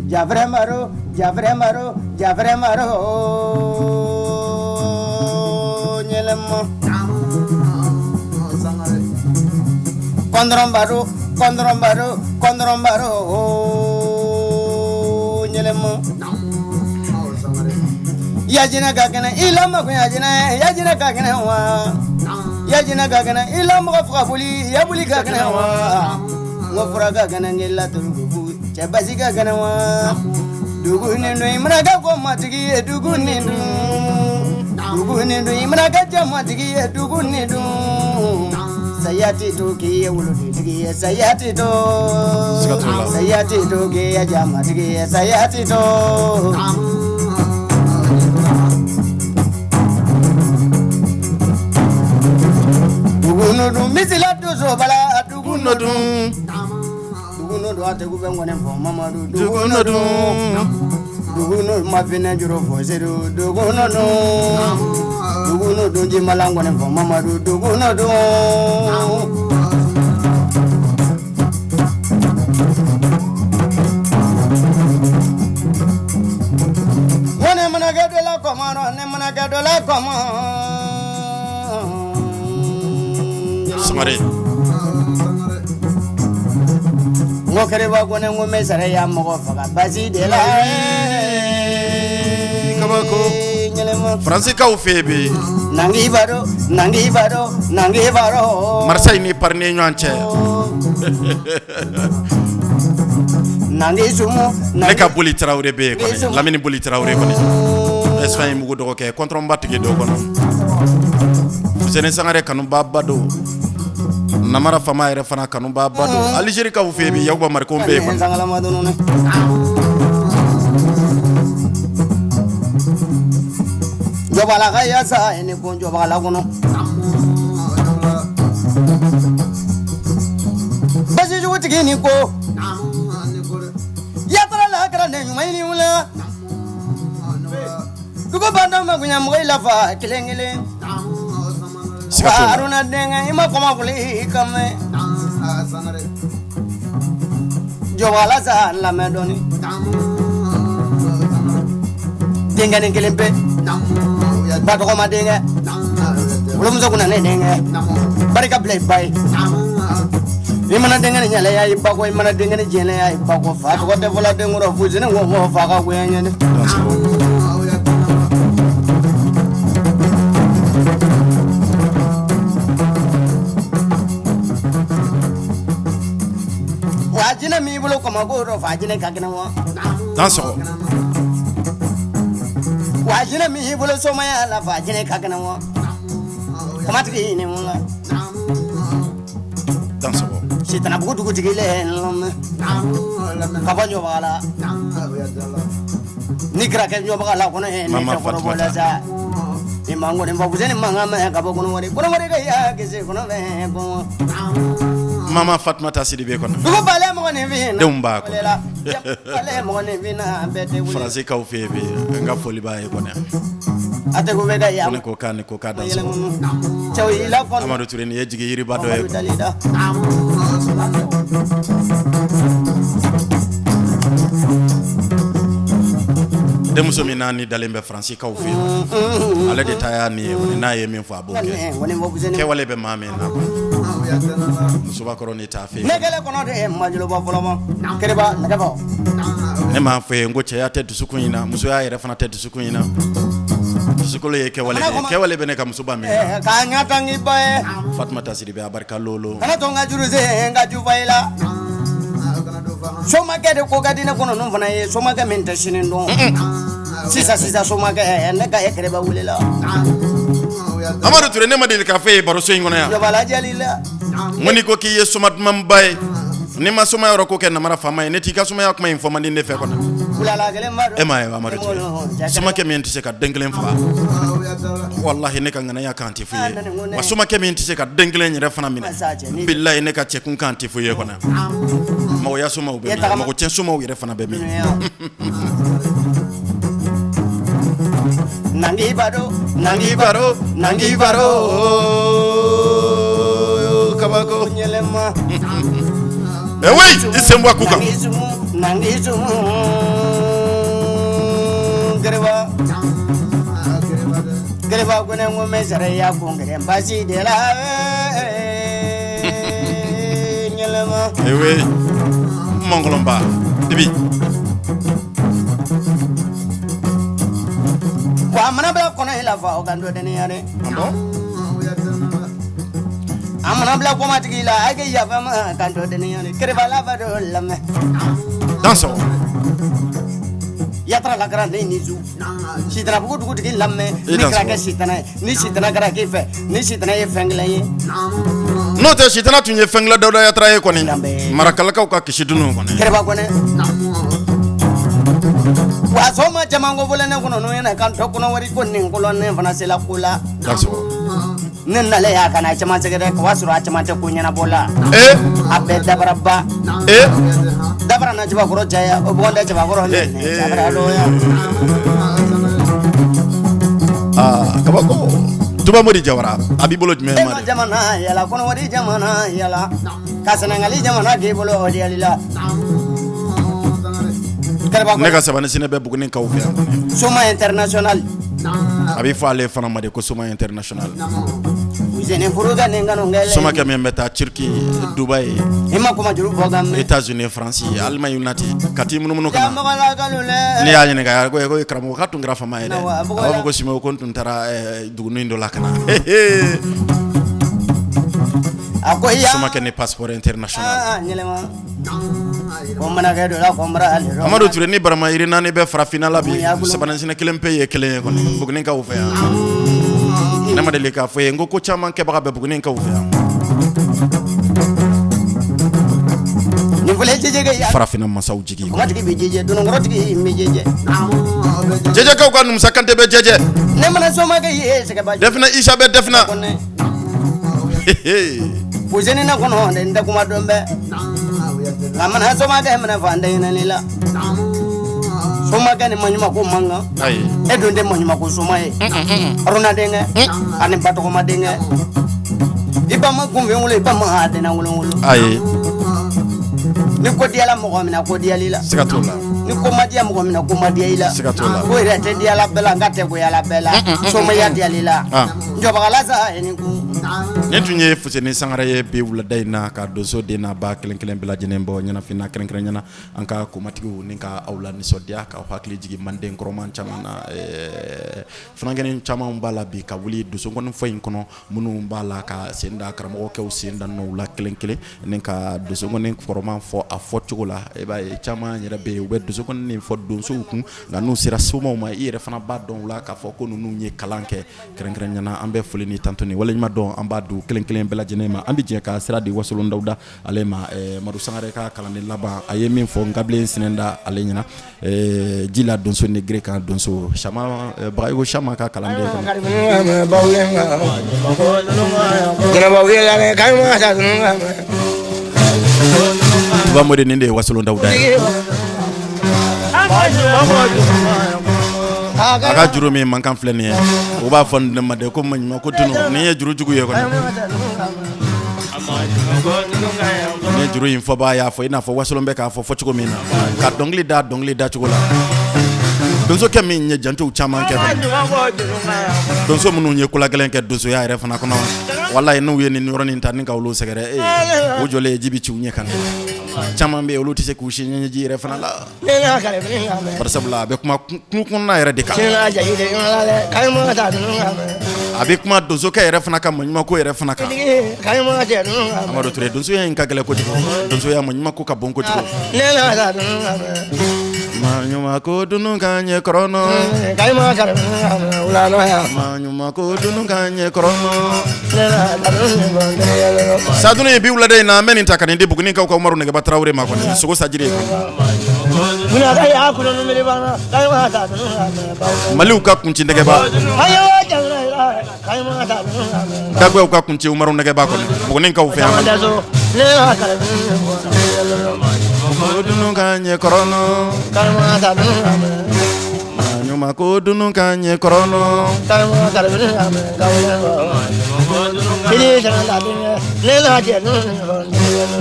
Jafre maro, jafre maro, jafre maro. Nyelemo. Kondron baro, kondron baro, kondron baro. Nyelemo. Yajina ka kɛnɛ i la mako yajina, yajina ka kɛnɛ wa, yajina ka kɛnɛ i la mɔgɔ faga boli, ya boli ka kɛnɛ wa, n ko fura ka kɛnɛ n la torugu cɛ basi ka kɛnɛ wa, dugu ni dun i mana kɛ ko matigi ye, dugu ni dun, dugu ni dun i mana kɛ cɛ matigi ye, dugu ni dun, saya tɛ to k'i ye wuludentigi ye, saya tɛ to, saya tɛ to k'i ye jamatigi ye, saya tɛ to. Dugu misila donso bala dugu nɔ dun, dugu nɔ dun a tɛ bɛ ŋɔni fɔ Mamadu, dugu nɔ dun, dugu nɔ ma finɛ juru fɔ Sedu, dugu nɔ dun, dugu nɔ dun jimala ŋɔni fɔ Mamadu, dugu nɔ dun. Ne mana kɛ dɔ la kɔmɔ, ne mana kɛ dɔ la kɔmɔ. Sangare. N ko kɛrɛba ko ne ko n bɛ sara ya mɔgɔ faga basi de la. Kabako. Faransikaw fɛ yen bi. Nangi baro, nangi baro, nangi baro. Marseille ni Paris ni ɲɔgɔn cɛ. Nangi sumu. Ne ka Boli Tarawele bɛ yen kɔni, Lamini Boli Tarawele kɔni. Espagne mugu dɔgɔkɛ, kɔntɔrɔnba tigi dɔ kɔnɔ. Fuseni Sangare kanuba don. Namara Fama yɛrɛ fana kanuba ba don. Algérie kaw fɛ yen bi, Yakuba Mariko bɛ yen kɔni. Jɔbala ka yasa ni ko jɔbala kɔnɔ. Basijugutigi ni ko. Yatara la kɛra ne ɲuman ni wula. Dugu bantan ma kunya mɔgɔ i lafa kelen kelen. Haruna denkɛ i ma kɔma foli i kan mɛn. Jɔbala sa lamɛn dɔɔni. Denkɛnin kelen pe. Ba tɔgɔma denkɛ. Wolomuso kunna ne denkɛ. Barika bila i ba ye. I mana denkɛ ni ɲɛlɛya i ba kɔ, i mana denkɛ ni jɛnɛya i ba kɔ. Fa tɔgɔ tɛ fɔla den kɔrɔ, Fuseni ko ko fa ka goya ɲɛ dɛ. Wa jinɛ min bolo kɔmɔ ko dɔ fa jinɛ ka kɛnɛ wa. Dan sɔgɔ. Wa jinɛ min y'i bolo somaya la fa jinɛ ka kɛnɛ wa kumatigi ni mun la Dansɔgɔ. Sitanabugu dugutigi le ka bɔ ɲɔbaga la ni kɛra kɛ ɲɔbaga la kɔnɔ ye ne Mama tɛ kɔnɔ Fatumata. bɔ la sa ni ma ŋɔni fɔ fuseni mankan mɛn ka bɔ kɔnɔwari kɔnɔwari ka ya kisi kɔnɔ bɛ kɔngɔ Mama Fatumata Sidibe kɔnɔ. Dugu balen mɔgɔninfin na Denw b'a kɔnɔ. Balen mɔgɔninfin na bɛɛ tɛ wuli Faransi kaw fɛ yen bi n ka foli b'a ye kɔnɔ. A tɛ ko bɛ ka ya Ko ne ko k'a ni ko k'a dansɔgɔ. Cɛw y'i la kɔnɔ Amadu Ture nin ye jigi yiriba dɔ ye. Mamadu Dalida. Denmuso min n'a ni dalen bɛ Faransi kaw fɛ yen. Ale de ta y'a nin ye kɔni n'a ye min fɔ a b'o kɛ. Ŋɔni fɔ fuseni Kɛwale bɛ maa min na kɔni. Musobakɔrɔ ni t'a fɛ Ne yen. kɛlen kɔnɔ de ye majoloba fɔlɔ ma Keriba nɛgɛbɔ Ne m'a fɔ ye n ko cɛya tɛ dusukun in na musoya yɛrɛ fana tɛ dusukun in na. Dusukolo ye kɛwale de ye. Kɛwale bɛ ne ka musoba min na. K'a ɲɛ tan k'i ba ye Fatumata Sidibe a barika lolo. kana to n ka juru sen n ka jufa i la somakɛ de ko ka di ne kɔnɔ ninnu fana ye somakɛ min tɛ sini dɔn sisan sisan somakɛ ne ka e kɛrɛba wulila Amadu Ture ne ma deli k'a fɔ e ye baroso in kɔnɔ yan. jɔbala jali la N ko n'i ko k'i ye soma dumanba ye n'i ma soma yɔrɔ ko kɛ namara faama ye ne t'i ka somaya kuma in fɔ man di ne fɛ kɔnɔ. kulala kelen ba E m'a ye Amadu Ture somakɛ min tɛ se ka den kelen faga walahi ne ka ŋanaya kan tɛ f'i ye wa somakɛ min tɛ se ka den kelen yɛrɛ fana minɛ bilahi ne ka cɛkun kan tɛ f'i ye kɔnɔ. Magoya somaw bɛ min mago cɛn somaw yɛrɛ fana bɛ min. Nangi baro nangi baro nangi baro kabako. ɲɛlɛma Eh oui i sen bɔ a ku kan. nangi sumu nangi sumu gɛrɛba gɛrɛba ko ne ko mɛ sara ya ko gɛrɛ basi de la ɲɛlɛma Eh oui mɔnkɔlɔnba dibi. Wa a mana bila kɔnɔ i la fa o kan dɔ dɛnɛnya dɛ Ah bon? a mana bila kɔmatigi la a kɛ yafa ma kan dɔ dɛnɛnya dɛ kɛrɛba lafa dɔ lamɛn Dansɔgɔ. yatara la kɛra ne ni zu sitanabugu dugutigi lamɛn I ni dan kɛra sɔgɔ. kɛ sitana ye ni sitana kɛra k'i fɛ ni sitana ye fɛn kelen ye N'o tɛ sitana tun ye fɛn dilan Dawuda Yatara ye kɔni Danbe. marakalakaw ka kisi dunun kɔni. kɛrɛba kɔnɛ wa sɔgɔma caman ko fɔlɔ ne kɔnɔ n'o ɲɛna kan tɔ kɔnɔ wari ko nin kolon ne fana sela ko la Dansɔgɔ. ne nalen y'a kana caman sɛgɛrɛ ka b'a sɔrɔ a caman tɛ ko ɲɛnabɔ la Eh a bɛɛ dabaraba eh dabara na cɛbakɔrɔ caya o bɔgɔn tɛ cɛbakɔrɔ Eh, minɛ eh. dabara dɔgɔya aa kabako. Tuba Mori Jawara a b'i bolo jumɛn e ma ma de. jamana yala kɔnɔwari jamana yala ka sɛnɛgali jamana k'i bolo o diyali la kɛrɛba Ne ka sabani sinɛ bɛ Buguni kaw fɛ yan kɔni. soma international A bɛ fɔ ale fana ma de ko Soma international. useni furuka ni kanu kɛlɛ Somakɛ min bɛ taa Turki, Dubaï, i ma kuma juru fɔ ka mɛn États-Unis, France, Allemagne nati ka t'i munumunu ka na. jamɔgɔ la kanu lɛ Ne y'a ɲininka a ko ko karamɔgɔ k'a tun kɛra faama ye dɛ. Awɔ, A a bɔgɔ b'a la. fɔ ko Simeo ko n tun taara dugunin dɔ la ka na. a ko ya Somakɛ ni passeport international. aa ɲɛlɛma ko mana kɛ dɔ la ko n bara ale dɔ Amadu Ture ni barama yiri naani bɛ farafinna la bi Mun y'a bolo? sabanan kelen pe ye kelen ye kɔni Bugunikaw fɛ yan. Ne ma deli k'a fɔ ye n ko ko caman kɛbaga bɛ Bugunikaw fɛ yan. nin fɔlɔ jɛjɛ kɛ ya Farafinna masaw jigi. kumatigi bɛ jɛjɛ dononkɔrɔtigi bɛ jɛjɛ Jɛjɛkaw ka Numusa Kante bɛ jɛjɛ. ne mana somakɛ ye sɛgɛba Dɛfinɛ Isa bɛ Dɛfinɛ. kɔnɛ fuseni ne kɔnɔ de n tɛ kuma dɔn bɛɛ nka mana somakɛ minɛ fa n tɛ ɲinɛ la somakɛ ni maɲuman ko man kan Ayi. e dun tɛ maɲuman ko soma ye aruna denkɛ ani ba tɔgɔma denkɛ i ba ma kunfin wolo i ba ma a dena wolo wolo Ayi. ni ko diyala mɔgɔ min na ko diyali la Siga t'o la. ni ko ma diya mɔgɔ min na ko ma diya i la Siga t'o la. ko yɛrɛ tɛ diyala bɛɛ la n ka tɛ goyala bɛɛ la somaya diyali la Ah. njɔbagala sa ye ni kun Nin tun ye Fuseni Sangare ye bi wulada in na ka donso den n'a ba kelen kelen bɛɛ lajɛlen bɔ ɲɛnafinna kɛrɛnkɛrɛn ɲɛna an ka komatigiw ni ka aw la nisɔndiya k'aw hakili jigin manden kɔrɔman caman na funankɛnin caman b'a la bi ka wuli donsokɔni fɔ in kɔnɔ minnu b'a la ka sen da karamɔgɔkɛw sen da nɔw la kelen kelen ni ka donsokɔni kɔrɔman fɔ a fɔ cogo la. I b'a ye caman yɛrɛ bɛ yen, u bɛ donso nin fɔ donsow kun, nka n'u sera somaw ma, i yɛrɛ fana b'a dɔn u la k'a fɔ ko ninnu ye kalan kɛ. Kɛrɛnkɛrɛn ɲɛna, an bɛ foli ni tanto ni waleɲuman dɔn an b'a don kelen kelen bɛɛ lajɛlen ma. An bɛ jɛ ka sira di Wasolon Dawuda ale ma. Madu Sangare ka kalanden laban, a ye min fɔ Nkabilen Sinɛnda ale ɲɛna, ji la donso ni gere kan donso sama Bagayogo Sama ka kalanden. Tuba Mori, nin de ye Wasolon Dawuda ye. A ka juru min mankan filɛ nin ye, u b'a fɔ nin ma de ko maɲuman ko tunu. Nin ye juru jugu ye kɔni. Ni juru in fɔbaa y'a fɔ i n'a fɔ Wasolon bɛ k'a fɔ fɔ cogo min na, ka dɔnkili da dɔnkili dacogo la, donsokɛ min ye jantow caman kɛ, donso minnu ye kolagɛlɛn kɛ donsoya yɛrɛ fana kɔnɔ, walayi, n'u ye nin yɔrɔnin ta ni ka olu sɛgɛrɛ, ee, u jɔlen ji bɛ ci u ɲɛ kan. Caman bɛ yen, olu tɛ se k'u si ɲɛji yɛrɛ fana la, barisabula a bɛ kuma kungo kɔnɔna yɛrɛ de kan. A bɛ kuma donsokɛ yɛrɛ fana ka maɲumanko yɛrɛ fana kan. Amadu Ture, donsoya in ka gɛlɛn kojugu. Donsoya maɲumanko ka bon kojugu. Maɲumanko dunu ka ɲɛ kɔrɔnɔ, maɲumanko dunu ka ɲɛ kɔrɔnɔ. Sadunu ye bi wulada in na, an bɛ nin ta ka nin di Bugunikaw ka Umaru Nɛgɛba Tarawele ma kɔni, sogo sajiri. Maliw ka kunci nɛgɛba, Dagbɛw ka kunci Umaru Nɛgɛba kɔni, Bugunikaw fɛ yan. Dunu ka ɲɛ kɔrɔnɔ, ɲuman ko dunu ka ɲɛ kɔrɔnɔ.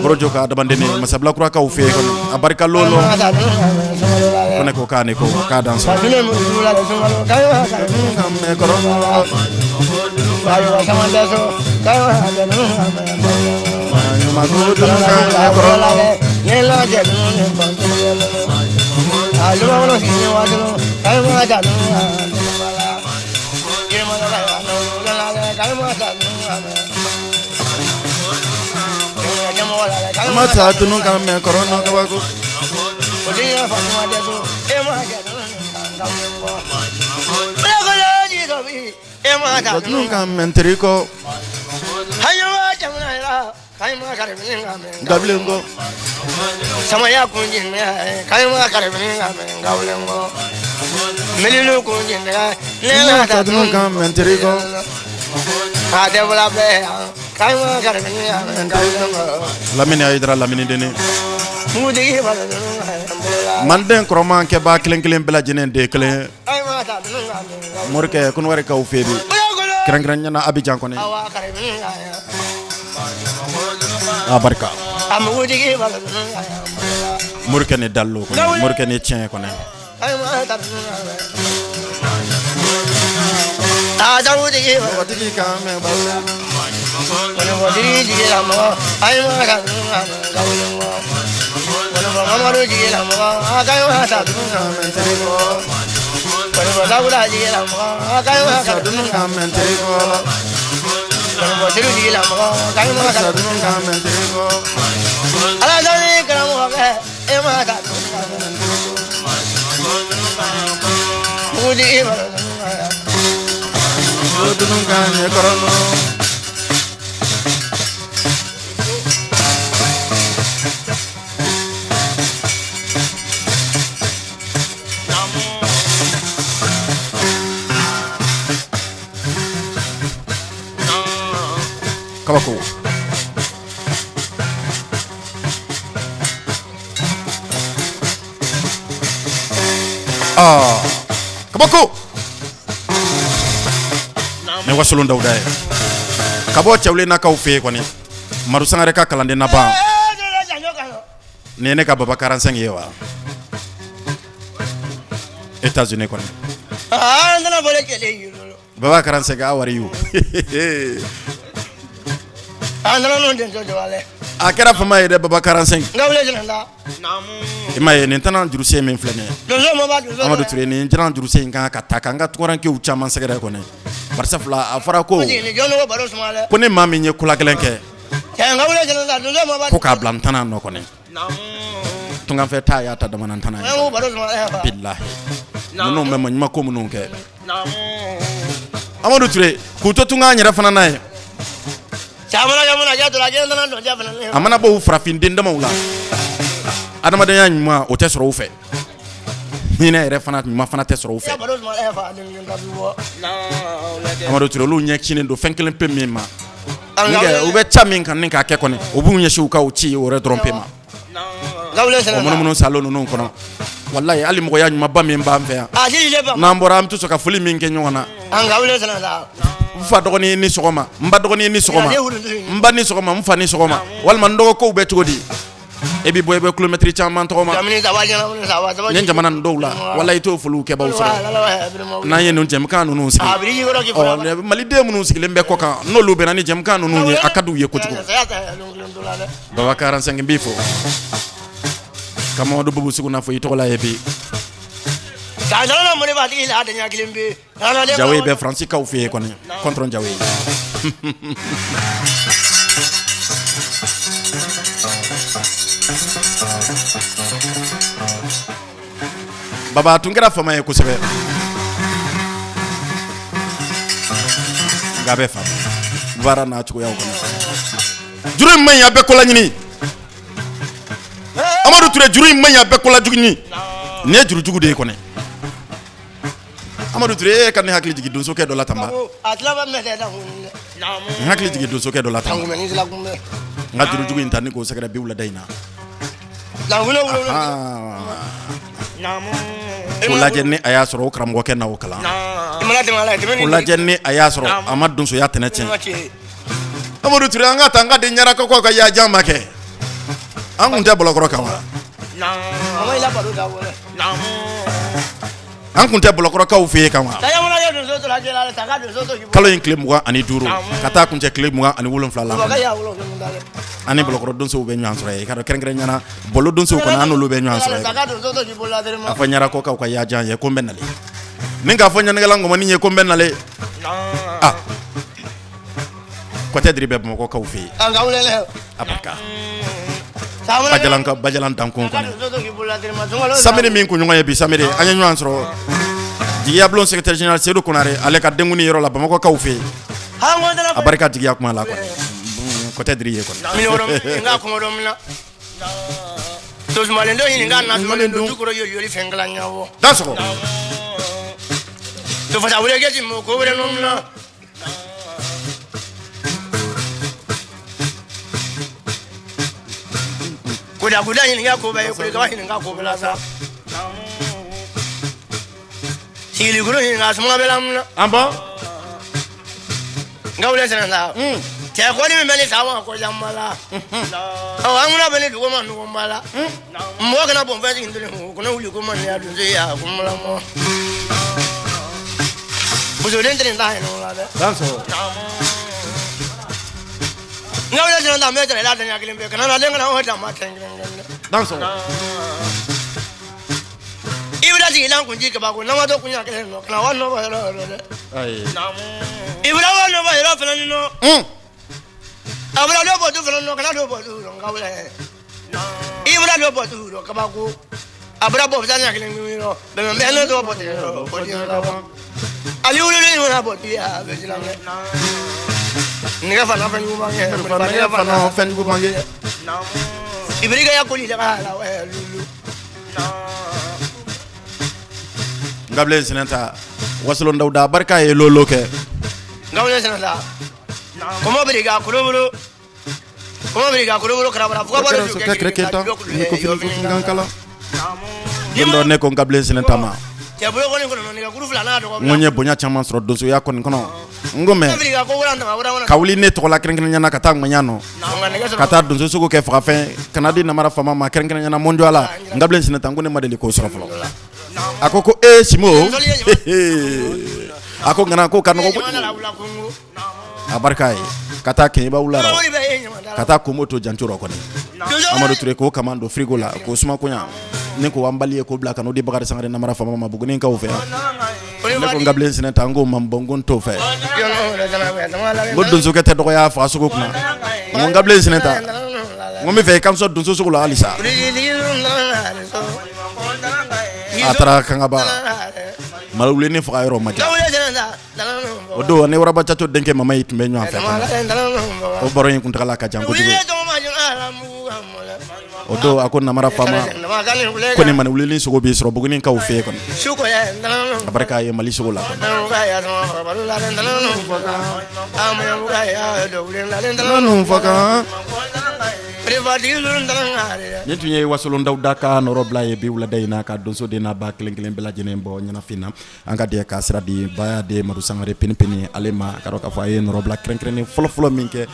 Borojo ka adamadeni masabilakurakaw fɛ yen kɔni, a barika lolo ko ne ko k'a ni ko k'a dan sɔrɔ. Ma taa tunu ka mɛn kɔrɔnɔ kabako. Tunu ka mɛn teri kɔ gabilen kɔ. Samaya kun melilu kun ne tunu ka mɛn teri kɔ. A tɛ bɛɛ. Lamini Ayidara, lamini deni manden kɔrɔman kɛbaa kelen kelen bɛɛ lajɛlen de kelen, morikɛ Kɔnɔwarikaw fɛ bi, kɛrɛnkɛrɛn ɲɛna Abidjan kɔni, a barika morikɛ ni dalo kɔni, morikɛ ni tiɲɛ kɔni. Mɔgɔtigi ka mɛn Kabako. Aa, kabako ne Wasolon Dawuda ye ka bɔ Cɛwlenakaw fɛ yen kɔni, Madu Sangare ka kalanden naban. Nin ye ne ka Baba 45 ye wa, États-Unis kɔni. Baba 45, how are you? A kɛra fama ye dɛ, Baba 45. I ma ye nin tɛna jurusen min filɛ nin ye, Amadu Ture, nin tɛna jurusen in kan ka ta k'an ka tunkarankew caman sɛgɛrɛ kɔni. Barisa fila, a fɔra ko ni maa min ye kolagɛlɛn kɛ, ko k'a bila n tɛna nɔ kɔni. Tunkanfɛ taa y'a ta damana tana ye bilahi ninnu bɛ maɲuman ko minnu kɛ Amadu Ture k'u to tunkan yɛrɛ fana n'a ye a mana bɔ u farafin den damaw la adamadenya ɲuman o tɛ sɔrɔ u fɛ hinɛ yɛrɛ fana ɲuman fana tɛ sɔrɔ u fɛ Amadu Ture olu ɲɛsinnen don fɛn kelen pe min ma u bɛ ca min kan ni k'a kɛ kɔni u b'u ɲɛsin u ka o ci o yɛrɛ dɔrɔn pe ma o munumunu salo ninnu kɔnɔ walayi hali mɔgɔya ɲumanba min b'an fɛ yan n'an bɔra an bɛ to sɔn ka foli min kɛ ɲɔgɔn na n fa dɔgɔnin ni sɔgɔma n ba dɔgɔnin ni sɔgɔma n ba ni sɔgɔma n fa ni sɔgɔma walima n dɔgɔkow bɛ cogo di e bɛ bɔ i bɛ kilomɛtiri caman tɔgɔma nin jamana nin dɔw la walayi i t'o foliw kɛbaw sɔrɔ n'an ye nin jɛmukan ninnu sigi ɔ maliden minnu sigilen bɛ kɔ kan n'olu bɛnna ni jɛmukan ninnu ye a ka d'u ye kojugu Baba 45 b'i fo ka Mamadu Bubu Suguna fo i tɔgɔ la ye bi Jawe bɛ Faransi kaw fɛ yen kɔni kɔntɔn Jawe Baba tun kɛra fama ye kosɛbɛ nka a bɛ fa baara n'a cogoyaw kɔnɔ juru in man ɲi a bɛɛ kolaɲini Amadu Ture juru in man ɲi a bɛɛ kolajugu nin ye jurujugu de ye kɔni Amadu Ture e ka ne hakili jigin donsokɛ dɔ la tanba n hakili jigin donsokɛ dɔ la tan n ka jurujugu in ta ni k'o sɛgɛrɛ bi wulada in na o lajɛ ni a y'a sɔrɔ o karamɔgɔkɛ na o kalan o lajɛ ni a y'a sɔrɔ a ma donsoya tɛnɛ tiɲɛ Amadu Ture an ka taa an ka di ɲarakaw ka yajan ma kɛ an kun tɛ bɔlɔkɔrɔ kan wa an kun tɛ bɔlɔkɔrɔkaw fɛ yen kan wa kalo in tile 25 ka taa kuncɛ tile 27 la an ni bɔlɔkɔrɔ donsow bɛ ɲɔgɔn sɔrɔ yen i ka dɔn kɛrɛnkɛrɛnnenya la bɔlɔ donsow kɔni an n'olu bɛ ɲɔgɔn sɔrɔ yen a fɔ ɲarakɔkaw ka yajan ye ko n bɛ nalen ni k'a fɔ ɲanikala ngɔmɔni ye ko n bɛ nalen ah kɔtɛ diri bɛ bamakɔkaw fɛ yen a barika bajalan ka bajalan dankun kɔnɔ samedi min kunɲɔgɔn ye bi samedi an ye ɲɔgɔn sɔrɔ jigiya bulon secrétaire général Seydou Konare ale ka denkundi yɔrɔ la bamakɔkaw fɛ yen a barika jigiya kuma la kɔni kɔtɛ diri ye kɔni dansɔgɔ Koda ɲininka ko bɛɛ ye kaba ɲininka ko bɛɛ la sa sigilikuru ɲininka suma bɛ la mun na an bɔn n ka wele sɛnɛ la cɛ kɔni min bɛ ne sa ma ko janba la ɔ an kunna bɛ ne dugu ma nɔgɔnba la mɔgɔ kana bɔn fɛn sigi ntoli o kana wuli ko man ya donso ya ko malamɔ musoden tɛ nin ta yɛrɛ la dɛ n ka wele sɛnɛ la n bɛ tɛrɛ la danya kelen pe kana na den kana o dan ma tɛn kelen kelen dɛ i bɛna sigi lan kunji kabako n'a ma to kunya kelen nɔ kana wa nɔbɔ yɔrɔ yɔrɔ dɛ i bɛna wa nɔbɔ yɔrɔ fana ni nɔ a bɛna dɔ bɔ du fana nɔ kana dɔ bɔ du rɔ n ka wele i bɛna dɔ bɔ du rɔ kabako a bɛna bɔ fisa ɲɛ kelen kelen yɔrɔ bɛnbɛn bɛ ne dɔ bɔ tigɛ yɔrɔ ko diɲɛ laban ali wulili in mana bɔ di a bɛ siran dɛ nɛgɛ fana fɛn jugu b'an kɛ nɛgɛ fana fɛn jugu b'an kɛ ibirika ya koli daga la lulu Nkabilen Sinɛnta Wasolon Dawuda barika ye lolo kɛ Nkabilen Sinɛnta kɔmɔ birika kolobolo kɔmɔ birika kolobolo karabara fuga kɛrɛkɛta don dɔ ne ko Nkabilen Sinɛnta ma cɛ bolo kɔni kɔnɔ nɛgɛkuru fila n'a dɔgɔ n ko n ye bonya caman sɔrɔ donsoya kɔni kɔnɔ n ko mɛ ka wuli ne tɔgɔ la kɛrɛnkɛrɛnnenya na ka taa ŋɔɲa nɔ ka taa donso sogo kɛ fagafɛn ka na di namara faama ma kɛrɛnkɛrɛnnenya na mɔnjɔ la Nkabilen Sinɛnta n ko ne ma deli k'o sɔrɔ fɔlɔ a ko ko ee Simo a ko ŋana ko ka nɔgɔ kojugu a barika ye ka taa kɛɲɛba wula rɔ ka taa komo to janco rɔ kɔni Amadu Ture k'o kaman don frigo la k'o suma koɲa ni ko an bali ye k'o bila ka n'o di Bakari Sangare namara faama ma Bugunikaw fɛ yan ne ko Nkabilen Sinɛnta n k'o man bɔ n ko n t'o fɛ n ko donsokɛ tɛ dɔgɔya fa sogo kunna n ko Nkabilen Sinɛnta N ko n bɛ fɛ i ka n sɔn donso sogo la halisa. A taara Kangaba malowulennin faga yɔrɔ ma jan. O don ni waraba caco denkɛ mama yi tun bɛ ɲɔgɔn fɛ. O baro in kuntagala ka jan kojugu. O don a ko namara faama ko ni malowulennin sogo b'i sɔrɔ Bugunikaw fɛ yen kɔni. A barika ye Mali sogo la. Nin tun ye Wasolon Dawuda ka nɔrɔbila ye bi wulada in na ka donso den n'a ba kelen kelen bɛɛ lajɛlen bɔ ɲɛnafin na. An ka jɛ ka sira di Bayaden Madu Sangare Pini ale ma ka k'a fɔ a ye nɔrɔbila kɛrɛnkɛrɛnnen fɔlɔfɔlɔ min kɛ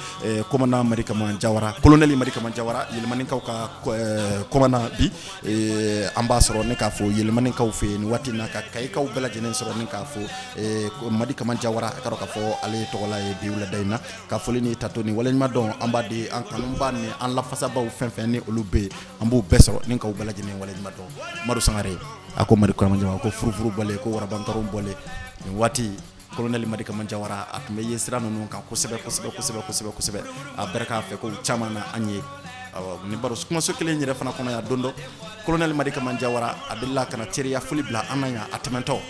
commandant Madi Kama Jawara colonel Madi Kama Jawara Yelimanikaw ka commandant bi an b'a sɔrɔ ne k'a fɔ Yelimanikaw fɛ yen nin waati in na ka Kayikaw bɛɛ lajɛlen sɔrɔ ni k'a fɔ Madi Kama Jawara ka k'a fɔ ale ye tɔgɔla ye bi wulada in na. Ka foli ni tanto ni waleɲuman dɔn an b'a di an kanuba ni an lafasabaw fɛn fɛn ni olu bɛ yen, an b'u bɛɛ sɔrɔ ni k'aw bɛɛ lajɛlen waleɲuman dɔn. Madu Sangare a ko Madi Kama Jawara ko furufuru bɔlen ko warabankaw bɔlen nin waati colonel Madi Kama Jawara a tun bɛ ye sira ninnu kan kosɛbɛ kosɛbɛ kosɛbɛ kosɛbɛ kosɛbɛ. A barika fɛ ko caman na an ye ni baro kumaso kelen yɛrɛ fana kɔnɔ yan don dɔ colonel Madi Kama Jawara a delila ka na teriya foli bila an na yan a tɛmɛntɔ.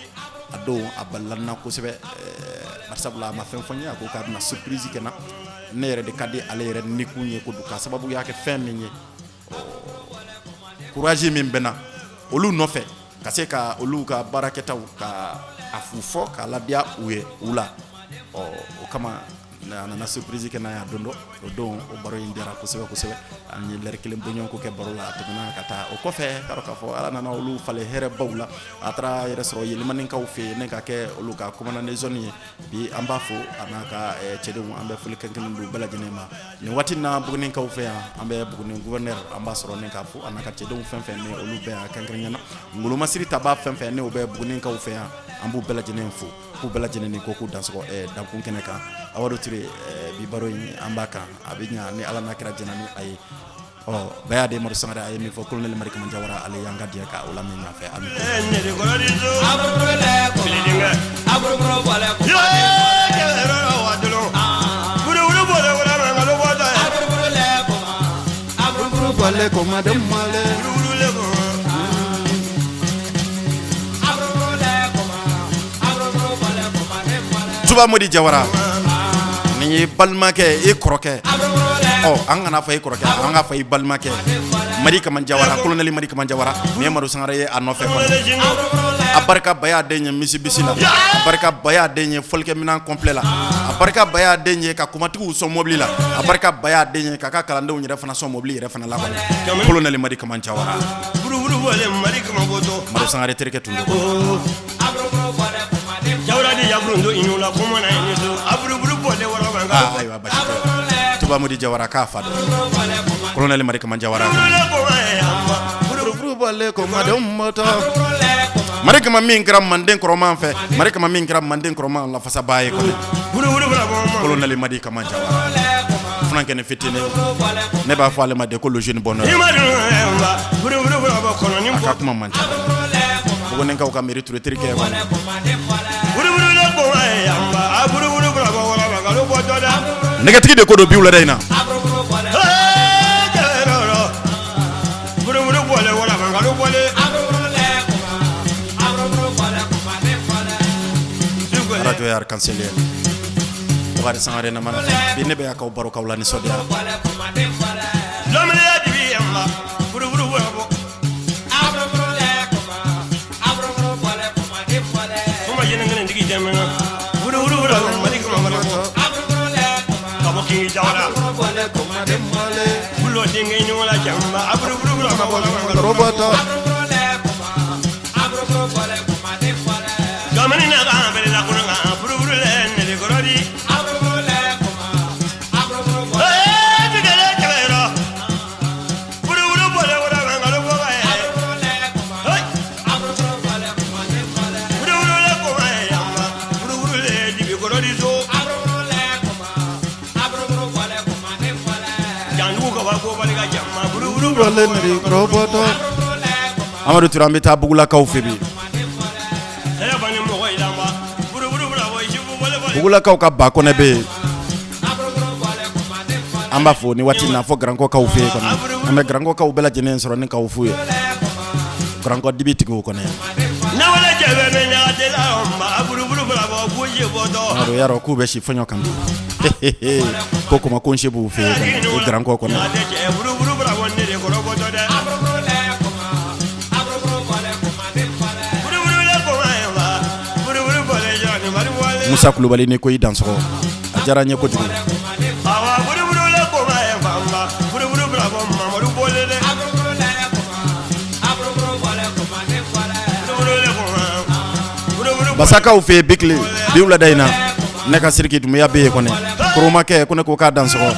A don a balila n na kosɛbɛ barisabula a ma fɛn fɔ n ye, a ko k'a bɛna surprise kɛ n na. Ne yɛrɛ de ka di ale yɛrɛ nikun ye kojugu k'a sababu y'a kɛ fɛn min ye, courage min bɛ n na olu nɔfɛ ka se ka olu ka baarakɛtaw ka a fu fɔ k'a ladiya u ye u la. Ɔ o kama a nana surprise kɛ n na yan don dɔ. O don o baro in diyara kosɛbɛ kosɛbɛ. An ye lɛri kelen bɔɲɔgɔnko kɛ baro la. A tɛmɛna ka taa o kɔfɛ ka k'a fɔ Ala nana olu falen hɛrɛbaw la. A taara yɛrɛ sɔrɔ Yelimanikaw fɛ yen ne ka kɛ olu ka commandant de zone ye bi. An b'a fo a n'a ka cɛdenw, an bɛ foli kɛrɛnkɛrɛnnen d'u bɛɛ lajɛlen ma nin waati na. Bugunikaw fɛ yan, an bɛ Buguni gouverneur an b'a sɔrɔ ne k'a fo a n'a ka cɛdenw fɛn fɛn ni olu bɛ yan kɛrɛnkɛrɛnnenya na. Ngolomasiri taba fɛn fɛn ni o bɛ Bugunikaw fɛ yan, an b'u bɛɛ lajɛlen fo k'u bɛɛ lajɛlen ni ko k'u dansɔgɔ dankun kɛnɛ kan. Amadu Ture, bi baro in an b'a kan, a bɛ ɲa ni Ala n'a kira jɛna ni a ye. Ɔ Bayaden Madu Sangare a ye min fɔ colonel Madi Kama Jawara ale y'an ka jɛ ka o lamɛn ɲɔgɔn fɛ. Tuba Modi Jawara, nin ye balimakɛ e kɔrɔkɛ, ɔ an kana fɔ e kɔrɔkɛ, an k'a fɔ i balimakɛ Madi Kama Jawara, colonel Madi Kama Jawara. Nin ye Madu Sangare ye a nɔfɛ. A barika Bayaden ye misibisi la, a barika Bayaden ye fɔlikɛminɛn complet la, a barika Bayaden ye ka kumatigiw sɔn mobili la, a barika Bayaden ye k'a ka kalandenw yɛrɛ fana sɔn mobili yɛrɛ fana la. Colonel Madi Kama Jawara, Madu Sangare terikɛ tun don. Ayiwa basi tɛ. Tuba Modi Jawara k'a fa don colonel Madi Kama Jawara. Madi Kama min kɛra manden kɔrɔman fɛ, Madi Kama min kɛra manden kɔrɔman lafasabaa ye kɔni, colonel Madi Kama Jawara funankɛnin fitinin, ne b'a fɔ ale ma de ko le jeune bonheur. A ka kuma man ca. Bugunikaw ka Meri Ture terikɛ ye kɔni. Nɛgɛtigi de ko don bi wulada in na. Radio Arc-en-Ciel ye. Bukari Sangare namara bi ne bɛ y'akaw baro k'aw la nisɔndiya. Amadu Ture, an bɛ taa Bugulakaw fɛ bi. Bugulakaw ka Bakɔnɛ bɛ yen. An b'a fɔ ni waati n'a fɔ garankɔkaw fɛ yen kɔni, an bɛ garankɔkaw bɛɛ lajɛlen sɔrɔ ni k'aw fo ye, garankɔ dibi tigiw kɔni. Yarɔ k'u bɛ si fɔɲɔ kan bi, ko kuma ko n se b'u fɛ yen o garankɔ kɔnɔ. Musa Kulubali ni ko i dansɔgɔ, a diyara n ye kojugu. Basakaw fɛ yen Bikili bi wulada in na, ne ka Siriki Dunbuya bɛ yen kɔni, koromakɛ ko ne ko k'a dansɔgɔ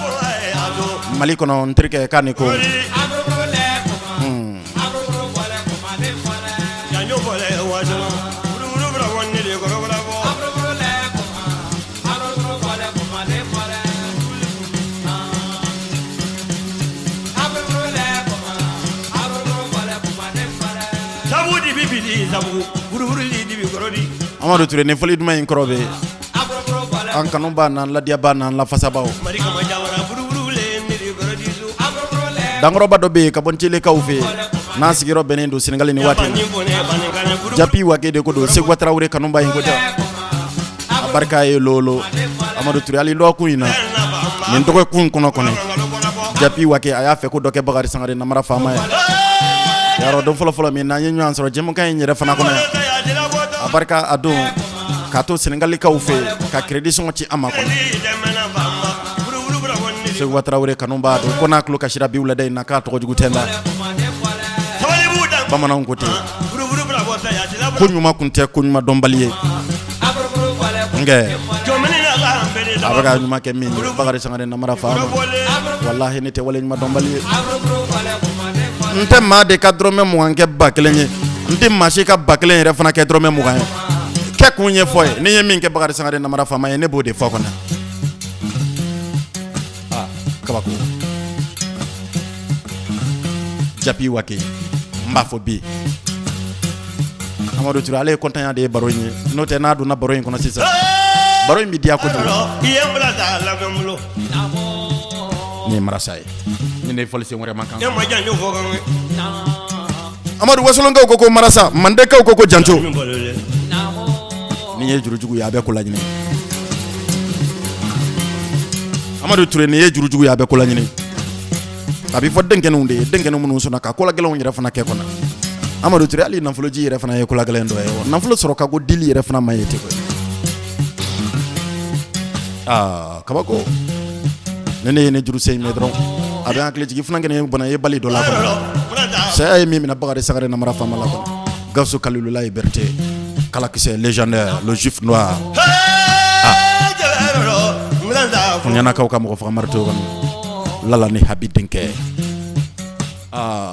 Mali kɔnɔ, n terikɛ k'a ni ko. Amadu Ture, ni fɔli duman in kɔrɔ bɛ an kanuba n'an ladiyaba n'an lafasabaw. Dankɔrɔba dɔ bɛ yen ka bɔ Ncelekaw fɛ yen, n'a sigiyɔrɔ bɛnnen don Senegali ni waati in na, Japi Wage de ko don, Seguba Tarawele kanuba in ko tɛ, a barika ye lolo. Amadu Ture, hali dɔgɔkun in na, nin dɔgɔkun kɔnɔ kɔni, Japi Wage a y'a fɛ ko dɔ kɛ Bakari Sangare namara faama ye. Yarɔ, don fɔlɔfɔlɔ min n'an ye ɲɔgɔn sɔrɔ jɛmukan in yɛrɛ fana kɔnɔ yan, a barika a don k'a to Senegalikaw fɛ yen ka crédit sɔngɔ ci an ma kɔnɔ. Seguba Tarawele kanu b'a don ko n'a tulo kasira bi wulada in na, k'a tɔgɔ jugu tɛ n da. Bamananw ko ten ko ɲuman kun tɛ ko ɲuman dɔnbali ye, nkɛ a bɛ ka ɲuman kɛ min ye, Bakari Sangare namara faama, walahi ne tɛ wale ɲuman dɔnbali ye. N tɛ maa de ka dɔrɔmɛ 20 kɛ 1000 ye, n tɛ maa si ka 1000 yɛrɛ fana kɛ dɔrɔmɛ 20 ye. Kɛ kun ye fɔ ye, ni ye min kɛ Bakari Sangare namara faama ye, ne b'o de fɔ kɔnɔ. Aa, kabako, Japi Wake, n b'a fɔ bi Amadu Ture, ale ye kɔntanya de ye baro in ye, n'o tɛ n'a donna baro in kɔnɔ sisan, baro in bɛ diya kojugu. Nin ye marasa ye, ni ne fɔlisen wɛrɛ man kan. Amadu, wasolonkaw ko ko marasa, mandekaw ko ko janjo. Nin ye jurujugu ye, a bɛ ko laɲini. Amadu Ture, nin ye jurujugu ye, a bɛ ko laɲini. A bɛ fɔ denkɛninw de ye, denkɛnin minnu sɔnna ka kolagɛlɛnw yɛrɛ fana kɛ kɔnɔ. Amadu Ture, hali nafoloji yɛrɛ fana ye kolagɛlɛn dɔ ye. Nafolo sɔrɔ ka go dili yɛrɛ fana ma ye ten koyi. Aa, kabako, ne ne ye ne juru sen in mɛn dɔrɔn, a bɛ hakili jigin funankɛnin bana ye bali dɔ la kɔnɔ. Saya ye min minɛ Bakari Sangare namara faama la kɔnɔ, Gawusu Kalilulayi Berete, kalakisɛ légendaire, le juif noir. Ɲanakaw ka mɔgɔ faga marito kɔnɔ, Lala ni Habi denkɛ. Aa,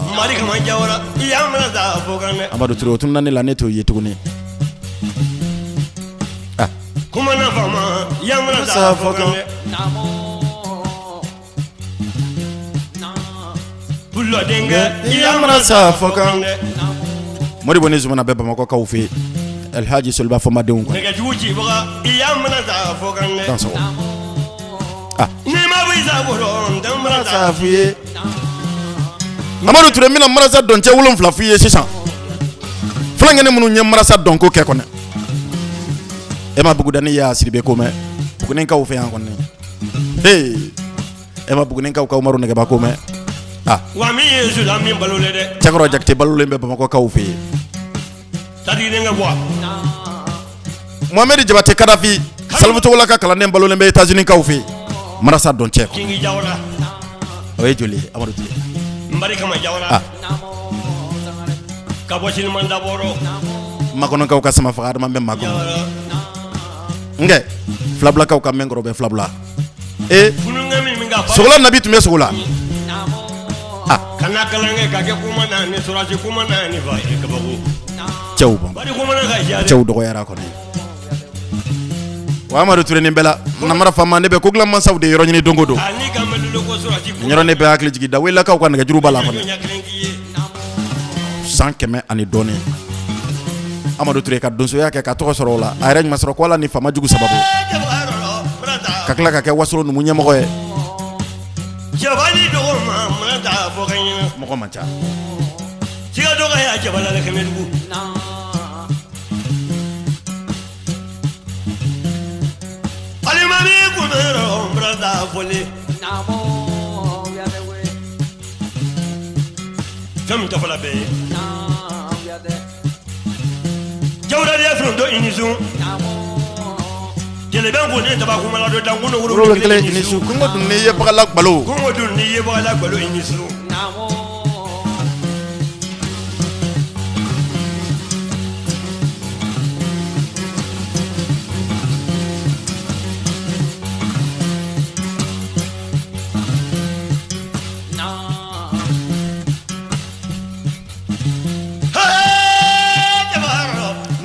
Amadu Ture, o tununna ne la, ne t'o ye tuguni. Ah, Modibo ni Zumana bɛ Bamakɔkaw fɛ yen, Alhaji Soliba Fɔmadenw kɔnɔ. Dansɔgɔ. Ah, ye Amadu Ture, n bɛna marasa dɔncɛ 7 f'i ye sisan, fulankɛnin minnu ye marasa dɔnko kɛ kɔnɔ. E ma Bugudani ye a Sidibe ko mɛn Bugunikaw fɛ yan kɔni? Hey, e ma Bugunikaw ka Umaru Nɛgɛba ko mɛn? Ah, wa min ye Sudan min balolen dɛ. Cɛkɔrɔ Jakite balolen bɛ Bamakɔkaw fɛ yen. Tadi bɔ. Mohamed Jabate Kadafi, Salifu Togola ka kalanden, balolen bɛ États-Unis kaw fɛ yen, marasa dɔncɛ kɔnɔ. Kingi Jawara. O ye joli ye, Amadu Ture? Nbari Kama Jawara. Ah. Ka bɔ Siniman Dabɔrɔ. Makɔnɔkaw ka sama faga Adama bɛ Makɔnɔ. Nkɛ Filabilakaw ka mɛnkɔrɔ bɛ Filabila. Ee, Fununkɛ min ka Sogola Nabi tun bɛ Sogola. Ah, kana kalan kɛ ka kɛ kuma na ni sɔrɔsi kuma na ni fa ye kabako. Cɛw bɔn. Bari kuma na ka siya dɛ. Cɛw dɔgɔyara kɔni. Wa Amadu Ture, nin bɛɛ la, namara faama, ne bɛ ko dilan mansaw de yɔrɔ ɲini don o don. Ani ka mɛlilo ko sɔrɔsi. Nin yɔrɔ ne bɛ hakili jigin Dawelakaw ka nɛgɛjuru b'a la kɔni. Ɲɛ kelen k'i ye. San 100 ani dɔɔnin, Amadu Ture ka donsoya kɛ ka tɔgɔ sɔrɔ o la, a yɛrɛ ɲuman sɔrɔ ko Ala ni faama jugu sababu, ka tila ka kɛ Wasolo numu ɲɛmɔgɔ ye. Cɛba ni dɔgɔ ma mana taa fɔ ka ɲɛna. Mɔgɔ man ca. Siga dɔgɔ y'a cɛba la kɛmɛ dugu. Alimami kun bɛ yɔrɔ mana taa fɔlen. Fɛn min tɛ fɔla bɛɛ ye. Jawuradiya fɛn dɔ i ni sun. Jɛnɛbɛ ko ne daba kumala dɔ dan kungo woro kelen i ni su. Kungo dun n'i ye bagala gbalo. Kungo dun n'i ye bagala gbalo i ni su.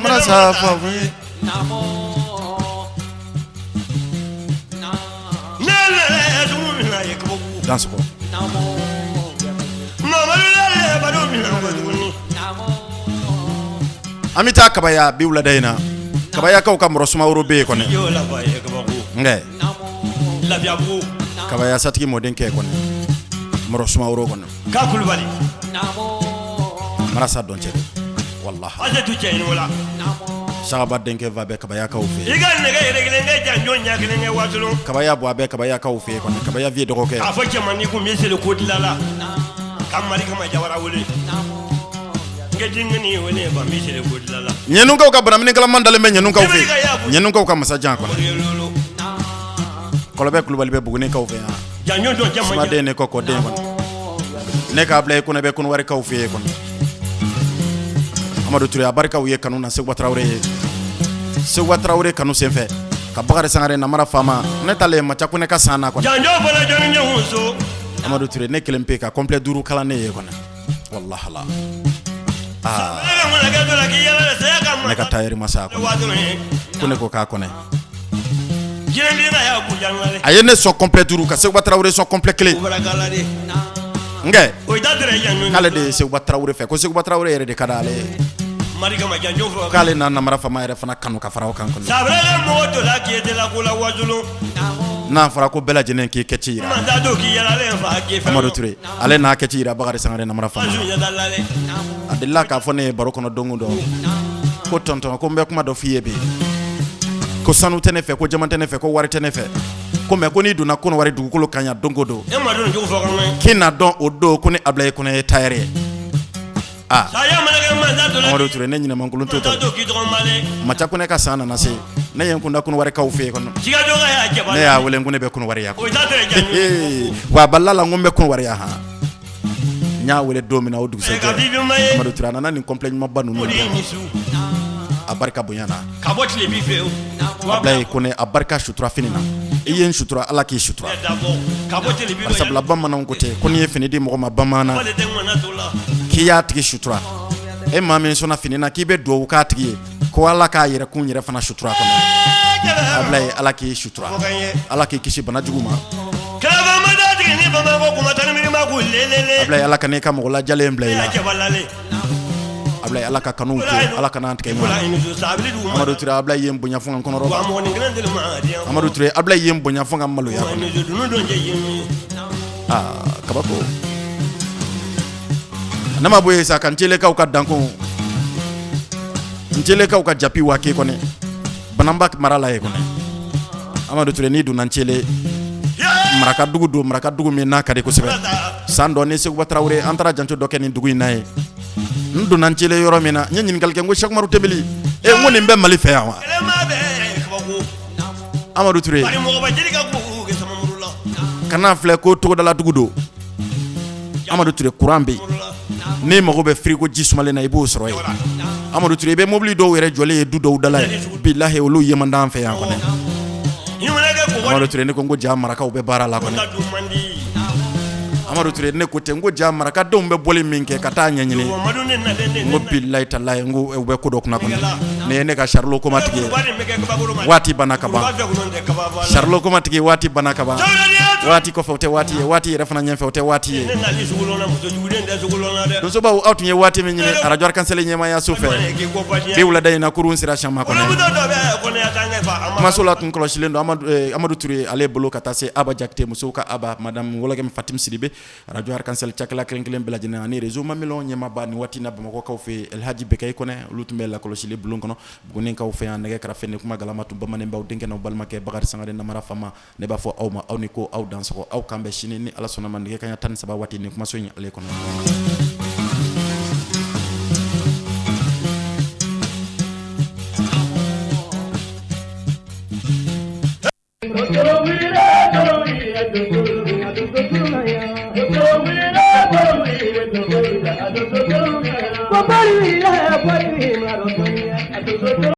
Mana sa fɔ ye. Ne yɛrɛ sugu min na ye kabako. Dansɔgɔ. Mamadu yɛrɛ balo min na ko tuguni. An bɛ taa Kabaya bi wulada in na. Kabayakaw ka Mɔrɔ Sumaworo bɛ yen kɔni. Y'o la ba ye kabako. Nkɛ. Lafiyabugu. Kabaya satigi mɔdenkɛ kɔni. Mɔrɔ Sumaworo kɔni. K'a Kulubali. Marasa dɔn cɛ. Walahi. Ase tu cɛ ɲini o la. Sagaba denkɛ va bɛ Kabayakaw fɛ I yen. ka nɛgɛ yɛrɛ kelen kɛ janjo ɲɛ kelen kɛ wasolon. Kabaya bɔ a bɛ Kabayakaw fɛ yen kɔni. Kabaya vie dɔgɔkɛ. K'a fɔ cɛmannin kun bɛ seli ko dilan la. Ka Mali kama Jawara wele. N kɛ denkɛnin wele ba n bɛ seli ko dilan la. Ɲɛnukaw ka banamini kalaman dalen bɛ Ɲɛnukaw fɛ yen. Ɲɛnukaw ka masajan kɔni. Lolo. Kɔlɔbɛ Kulubali bɛ Bugunikaw fɛ yan. Janjo dɔn cɛ man Sumaden ne kɔkɔden kɔni. Ne k'a bila i kunna bɛ Kɔnɔwarikaw fɛ yen kɔni. Amadu Ture a barikaw ye kanu na Seguba Tarawele ye. Seguba Tarawele kanu senfɛ ka Bakari Sangare namara faama ne talen Maca Kone ka san na kɔni. Janjo fana jɔnni ɲɛhun so. Amadu Ture ne kelen pe ka complet 5 kalan ne ye kɔni. Walahi la. Aa Ne ka ŋɔnɛkɛ dɔ la k'i yɛlɛ la saya ka ne ka tailleur ma sa kɔni. Wasolon ye. Ko ne ko k'a kɔnɛ. Jinɛden ka y'a kun janŋale. A ye ne sɔn complet 5 ka Seguba Tarawele sɔn complet 1. O bɔra kala de. Nkɛ O i ta tɛrɛ janjo. k'ale de ye Seguba Tarawele fɛ ko Seguba Tarawele yɛrɛ de ka d'ale ye. Mali kama janjo fɔ. K'ale n'a namara faama yɛrɛ fana kanu ka fara o kan kɔni. Sabula ka mɔgɔ dɔ la k'i tɛ la ko la wasolon. N'a fɔra ko bɛɛ lajɛlen k'i kɛ ci yira. Mansa dɔw k'i yɛlɛlen fa k'i fɛn. Amadu Ture ale n'a kɛ ci yira Bakari Sangare namara faama. Ansu ɲɛda lale. A delila k'a fɔ ne ye baro kɔnɔ don o don ko tɔntɔn ko n bɛ kuma dɔ f'i ye bi ko sanu tɛ ne fɛ ko jama tɛ ne fɛ ko wari tɛ ne fɛ ko mais ko n'i donna Kɔnɔwari dugukolo kan yan don o don E ma dɔn cogo fɔ kan mɛn. k'i na dɔn o don ko ni Abulaye Kɔnɛ ye tailleur ye. Aa Saya mana kɛ mansa dɔ la. Amadu Ture ne ɲinɛmankolon to Mansa tɔ. dɔw k'i tɔgɔ male. Maca Kɔnɛ ka san nana se ne ye n kunda Kɔnɔwarikaw fɛ yen kɔnɔ. Siga dɔ ka y'a jaba. Ne y'a wele ko ne bɛ Kɔnɔwari yan. O i ta tɛrɛ janjo. Ee, wa a balila la n ko n bɛ Kɔnɔwari yan han. N y'a wele don min na o Ka dugusɛjɛ bibima ye. Amadu Ture a nana nin complet ɲumanba O ninnu de di ye yan. nin su. A barika bonya na. Ka bɔ tile bi fɛ o. Abulaye Kɔnɛ a barika sutura fini na. I ye n sutura Ala k'i sutura. Dabɔ. Ka bɔ tile bi Bari sabula bamananw ko ten ko n'i ye fini di mɔgɔ ma bamanan Wale tɛ ŋɔnna to la. k'i y'a tigi sutura. E maa min sɔnna fini na k'i bɛ duwawu k'a tigi ye ko Ala k'a yɛrɛ kun yɛrɛ fana sutura kɔnɔ. Abulaye Ala k'i sutura. Ala k'i kisi bana jugu ma. Kɛlɛba ma da jigin ni Bamakɔ kuma tan ni miiri ma k'u lelele. Abulaye Ala ka n'i ka mɔgɔ lajalen bila i Ya la. jaba lale. Abulaye Ala ka kanu to Ala kana an tigɛ Wala ɲɔgɔn na. i ni su sabili dugu ma. Amadu Ture Abulaye ye n bonya fo n ka n kɔnɔrɔ. Wa mɔgɔnin kelen tɛ ma di yan. Amadu Ture Abulaye ye n bonya fo n ka n maloya. Wa ni su dunu dɔn cɛ ye min ye. Aa kabako. Ne ma bɔ yen sa ka Ncelekaw ka danko Ncelekaw ka japi waa kɛ kɔnɛ Bananba mara la yen kɔnɛ Amadu Ture n'i donna Ncele marakadugu don marakadugu min n'a ka di kosɛbɛ san dɔ ni Seguba Tarawele an taara janto dɔ kɛ nin dugu in na ye n donna Ncele yɔrɔ min na n ye ɲininkali kɛ n ko Sɛkumaru Tebeli e n ko nin bɛ Mali fɛ yan wa Kɛlɛma bɛ kabako. Amadu Ture Bari mɔgɔba jeli ka ko kɛ samamuru la. kana filɛ ko togodala dugu don Amadu Ture courant bɛ yen n'i mago bɛ frigo ji sumalen na i b'o sɔrɔ yen Amadu Ture i bɛ mobili dɔw yɛrɛ jɔlen ye du dɔw da la yen bilahi olu ye man d'an fɛ yan kɔnɛ I mana kɛ kɔgɔ Amadu Ture ne ko n ko ja marakaw bɛ baara la kɔnɛ ta dun man di. Amadu Ture ne ko ten n ko ja marakadenw bɛ bɔli min kɛ ka taa ɲɛɲini Mamadu ne nalen ne n ko bilahi talahi n ko u bɛ ko dɔ kunna kɔnɛ Nin ye ne ka Charlot Komatigi ye. Waati banna ka ban. Charlot Komatigi waati banna ka ban. Waati kɔfɛ o tɛ waati ye, waati yɛrɛ fana ɲɛfɛ o tɛ waati ye. Donsobaw, aw tun ye waati min ɲini arajo Arc-en-Ciel ɲɛmaaya so fɛ bi wulada in na, kurun sira sama kɔnɔ. Kumaso la tun kɔlɔsilen don Amadu Ture ale bolo, ka taa se Aba Jakite, musow ka Aba, madame Wɔlɔgɛmi Fatim Sidibe, arajo Arc-en-Ciel cakɛla kelen kelen bɛɛ lajɛlen, ani réseau Mamelon ɲɛmaaba nin waati in na Bamakɔkaw fɛ yen, Elhaji Bekayi Kɔnɛ, olu tun bɛ lakɔlɔsili bulon kɔnɔ. Bugunikaw fɛ yan, nɛgɛ karafe ni kuma galama tun bamanenbaw denkɛ n'aw balimakɛ Bakari Sangare Namara Fama. Ne b'a fɔ aw ma, aw ni ko, aw dansɔgɔ, aw kan bɛn sini ni Ala sɔnna ma, nɛgɛ kanɲɛ 13 waati ni kumaso in ale kɔnɔ.